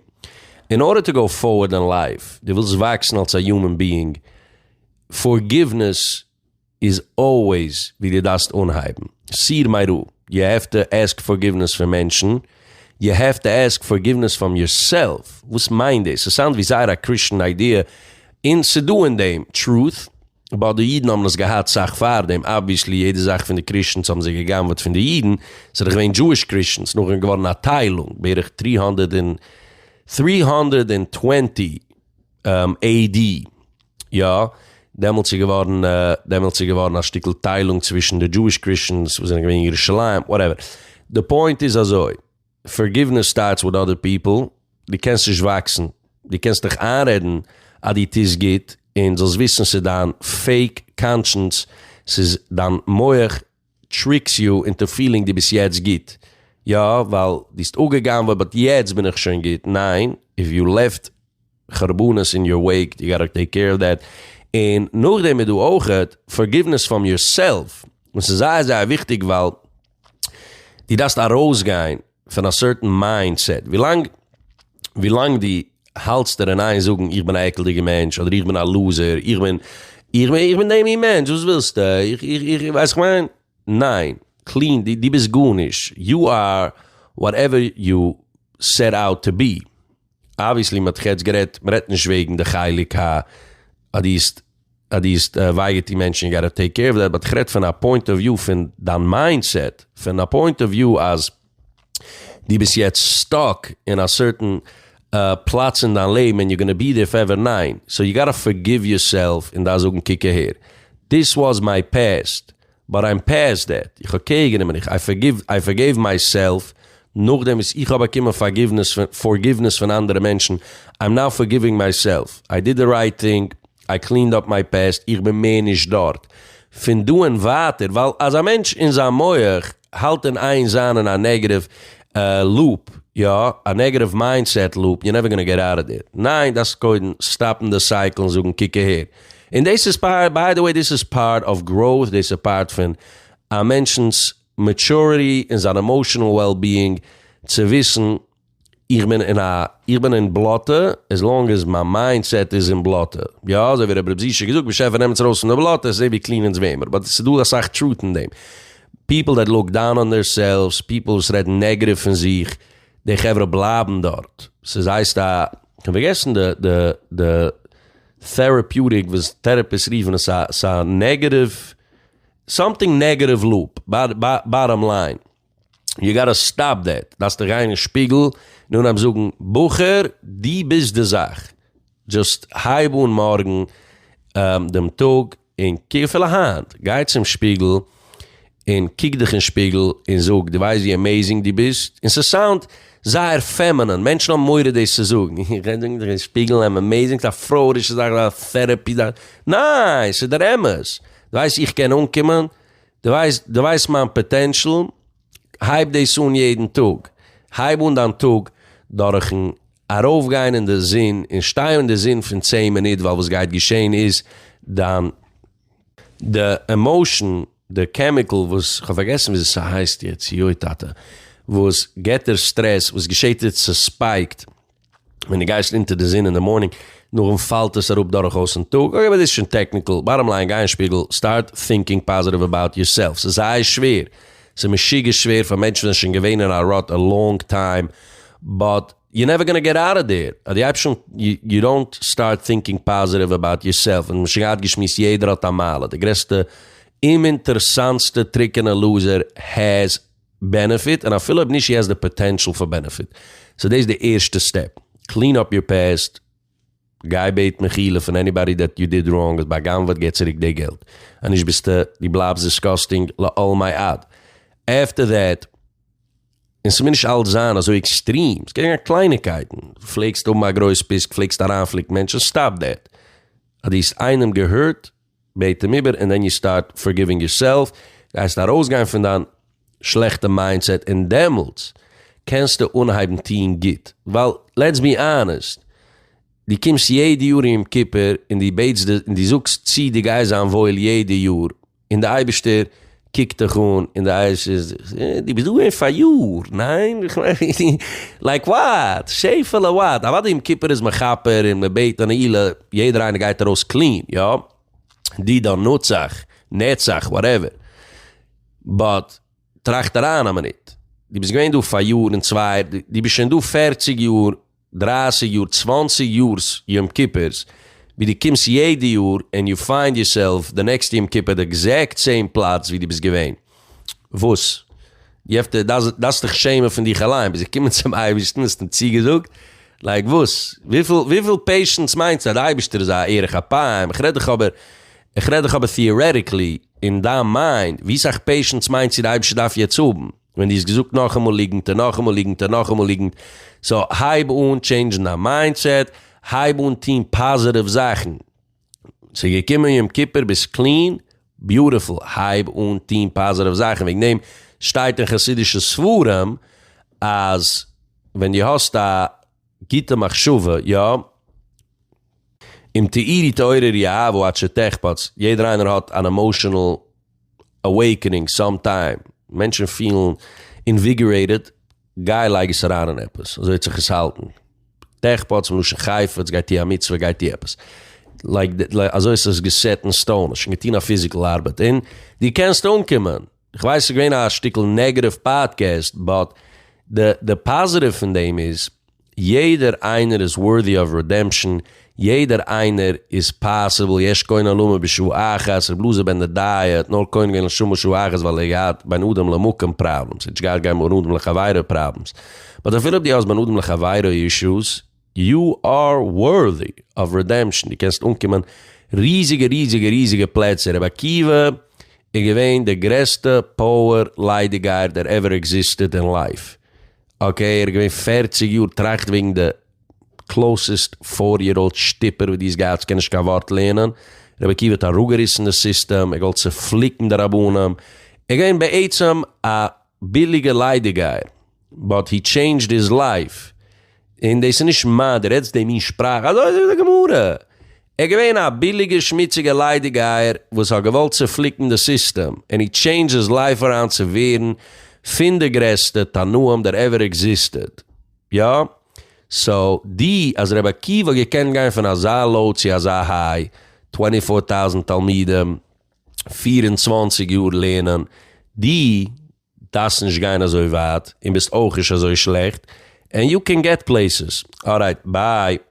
אין ארדער טו גאו פארווארד אין לייף, דו ווילסט וואקסן אלס א יומען ביאינג, פארגיוונעס איז אלוועיס ווי דו דארפסט אנהייבן, סור מרע, יו העוו טו עסק פארגיוונעס פון מענטשן, יו העוו טו עסק פארגיוונעס פראם יור סעלף, וואס מיינט דאס? ס'סאונד ווי זייער א קריסטשען איידיע, און ס'דא אין דעם טרוט, באט די אידן האבן עס געהאט סאך פארדעם, אבוויעסלי יעדע זאך פון די קריסטשענס האבן זיי גע'גנב'עט פון די אידן, ס'איז דאך געווען דזשואיש קריסטשענס, נאכדעם איז געווארן א טיילונג בערך טרי האנדערט און טרי האנדערט און טווענטי עי די, יא, דעמאלטס איז געווארן דעמאלטס איז געווארן א שטיקל טיילונג צווישן די דזשואיש קריסטשענס וואס זענען געווען אין ירושלים, וואטעווער, די פוינט איז אזוי. פארגיוונעס סטארטס וויט אדער פיפל, דו קענסט נישט וואקסן, דו קענסט דיך איינרעדן אז דו טוסט גוט, און זאלסט וויסן ס'איז דיין פעיק קאנשענס, ס'איז דיין מח טריקס יו אינטו פילינג דו ביסט יעצט גוט, יא ווייל דו האסט אפגע'גנב'עט באט יעצט בין איך שוין גוט, ניין, איף יו לעפט חרבנות אין יור וועיק, יו גאטע טעיק קעיר אוו דעט, און נאכדעם איז דא אויכעט פארגיוונעס פראם יור סעלף, וואס איז זייער זייער וויכטיג ווייל דו דארפסט ארויסגיין פון א סערטען מיינד סעט, ווילאנג ווילאנג דו. האלטסט דיר אין איין זאגן איך בין א עקלדיגע מענטש אדער איך בין א loser, איך בין, איך בין, איך בין דעם מין מענטש, וואס ווילסטו, איך, איך, איך, ווייסט איך מיין? ניין, clean, דו, דו ביסט גארנישט, you are whatever you set out to be. Obviously מ'האט יעצט גערעדט, מ'רעדט נישט וועגן די חלק ה אז דו האסט אז דו האסט וויי געטון מענטשן you gotta take care of that, but כ'רעד פון א point of view פון דיין mindset, פון א point of view אז דו ביסט יעצט stuck אין א certain פלאץ אין דיין לעבן and you gonna be there forever, ניין, so you gotta forgive yourself און דארפסט זאגן קוק אהער, this was my past, but I'm past that, איך האב care גענומען, איך I forgive, I forgave myself, נאכדעם וואס איך האב באקומען forgiveness forgiveness פון אנדערע מענטשן, I'm now forgiving myself, I did the right thing, I cleaned up my past, איך בין מער נישט דארט. פון דא און ווייטער, ווייל אז א מענטש אין זיין מח האלט אין איין זיין אין א negative loop, יא, א negative mindset loop, you never gonna get out of there. ניין, דארפסט קודם stop ן די cycle און זאגן קוק אהער. און דאס איז part, by the way, דאס איז part of growth, דאס איז part פון א מענטשנ'ס maturity און זיין emotional well being, צו וויסן איך בין אין א, איך בין אין בלאטע, as long as מיין mindset איז אין בלאטע. יא, אזוי ווי רבי ר' זישע האט געזאגט, באשעפער נעם אונז ארויס פון די בלאטע, זע ווי clean אונז וועמער. But ס'איז דא אסאך truth אין דעם. People that look down on themselves, people וואס רעדן negative פון זיך, די חברה בלייבן דארט. ס'איז הייסט א, כ'האב פארגעסן די די די therapeutic וואס therapists רופן עס א, ס'איז א negative, something negative loop, bottom line. You gotta stop that, דארפסט דיך גיין אין שפיגל און אנהייבן זאגן, בחור, דו ביסט די זאך, just הייב אן מארגן דעם טאג און קוק אפילו היינט, גיי צום שפיגל און קוק דיך אין שפיגל און זאג, דו ווייסט ווי amazing דו ביסט? און ס' sound זייער feminine, מענטשן האבן מורא דאס צו זאגן, איך גיי זאגן דיך אין שפיגל I'm amazing, ס'איז א פרויערישע זאך, א therapy זאך, ניין, ס'איז דער אמת, דו ווייסט איך קען אנקומען, דו ווייסט, דו ווייסט מיין potential, הייב דאס אן יעדן טאג, הייב אן דיין טאג דורכן ארויפגיין אין די זון און שטיין אין די זון פון 10 מינוט, ווייל וואס גייט געשען איז דיין די emotion, די chemical וואס, כ'האב פארגעסן ווי ס'הייסט יעצט, יוי טאטע, וואס געט דיר סטרעס, וואס געשעט איז ס' spike ט ווען דו גייסט אונטער די זון אין די morning, נאכדעם פאלט עס אראפ דורכאויסן טאג, okay אבער דאס איז שוין technical, bottom line גיי אין שפיגל, start thinking positive about yourself, ס'איז זייער שווער, ס'איז משוגע שווער פאר מענטשן וואס זענען שוין געווען אין א rut a long time, but you never gonna get out of there, אז דו הייבסט אן, you don't start thinking positive about yourself, און מ'האט שוין געהאט געשמועסט יעדער האט א מעלה, די גרעסטע אומאינטערסאנטסטע טרוקענע loser has benefit, און אפילו אויב נישט, he has the potential for benefit. So דאס איז די ערשטע step. Clean up your past, גיי בעט מחילה פון anybody that you did wrong, האסט בא'גנב'עט, געב צוריק די געלט. אז נישט ביסטו, דו בלייבסט disgusting לעולמי עד. After that, און ס'מוז נישט אלץ זיין אזוי extreme, ס'קען זיין קלייניקייטן, פלעגסט האבן א גרויס פיסק, פלעגסט אריינפליקן מענטשן, stop that. אז דו האסט איינעם גע hurt, בעט אים איבער and then you start forgiving yourself, גייסט ארויסגיין פון דיין שלעכטע mindset און דעמאלטס קענסטו אנהייבן טוהן גוט, ווייל let's be honest, דו קומסט יעדע יאר יום כיפור און דו בעטסט די און דו זאגסט צו דו גייסט זיין וואויל יעדע יאר, און די אייבערשטער קוקט דיך אן און די אייבערשטער איז דו ביסט דא געווען פאריאר, ניין? Like what? שעפעלע what? אוודאי יום כיפור איז מכפר און מען בעט א נעילה, יעדער איינער גייט ארויס clean, יא? דידן נצח, נצח, whatever. But טראכט אריין א מינוט, דו ביסט געווען דא פאריאר און צוויי, דו ביסט שוין דא 40 יאר, 30 יאר, 20 יאר יום כיפור'ס, ווי דו קומסט יעדע יאר and you find yourself די next יום כיפור די exact same פלאץ ווי דו ביסט געווען. וואס? You have to, דארפסט דיך שעמען פון דיך אליין, ביסט געקומען צום אייבערשטן, האסט אים צוגעזאגט, like וואס? וויפיל וויפיל patience מיינסטו אז די אייבערשטער איז א ארך אפיים? איך רעד דאך אבער, איך רעד דאך אבער theoretically, אין דיין mind, ווי סאך patience מיינסטו די אייבערשטער דארף יעצט האבן? ווען דו האסט געזאגט נאכאמאל ליגנט און נאכאמאל ליגנט און נאכאמאל ליגנט, so הייב אן change ן דיין mindset, הייב אן טון positive זאכן. ס'איז געקומען יום כיפור, ביסט clean, beautiful, הייב אן טון positive זאכן, וועגן דעם שטייט אין חסידישע ספרים אז ווען דו האסט א גוטע מחשבה, יא, אם תעירי תעוררי אהבה עד שתחפץ, יעדער איינער האט אן emotional awakening sometime, מענטשן פילן invigorated, גיי לייג עס אריין אין עפעס, אזוי וועט זיך עס האלטן. תחפץ מלשון חפץ, גיי טו א מצוה, גיי טו עפעס. Like, אזוי איז עס גע set אין stone, האסט שוין געטון א physical ארבעט, און דו קענסט אנקומען. איך ווייס ס'איז געווען א שטיקל negative podcast, but די די positive פון דעם איז, יעדער איינער איז worthy of redemption, יעדער איינער איז possible, יש קונה עולמו בשעה אחת, רבי אלעזר בן דורדיא האט נאר קונה געווען נשמה שעה אחת ווייל ער האט געהאט בין אדם למקום problems, ער האט נישט געהאט קיין בין אדם לחבירו problems, but אפילו אויב דו האסט בין אדם לחבירו issues, you are worthy of redemption, דו קענסט אנקומען ריזיגע ריזיגע ריזיגע פלעצער, רבי עקיבא איז געווען די גרעסטע poor ליידיגייער that ever existed אין life, okay ער איז געווען פערציג יאר טראכט וועגן די closest four year old שטופער וואס דו האסט געהאט, קען נישט קיין ווארט לערנען, רבי עקיבא האט אראפגעריסן די סיסטעם, ער האט געוואלט צופליקן די רבנים, ער איז געווען בעצם א ביליגע ליידיגייער, but he changed his life, און דאס איז נישט מיין, דו רעדסט די מין שפראך, אזוי זאגט די גמרא, ער איז געווען א ביליגע שמוציגע ליידיגייער וואס האט געוואלט צופליקן די סיסטעם, און he changed his life around צו ווערן פון די גרעסטע תנאים that ever existed, יא? So די אז רבי עקיבא האט געקענט גיין פון אזא low צו אזא high, twenty four טויזנט תלמידים, 24 יאר לערנען, די דארפסט נישט גיין אזוי ווייט, און ביסט אויך נישט אזוי שלעכט, and you can get places. Alright, bye.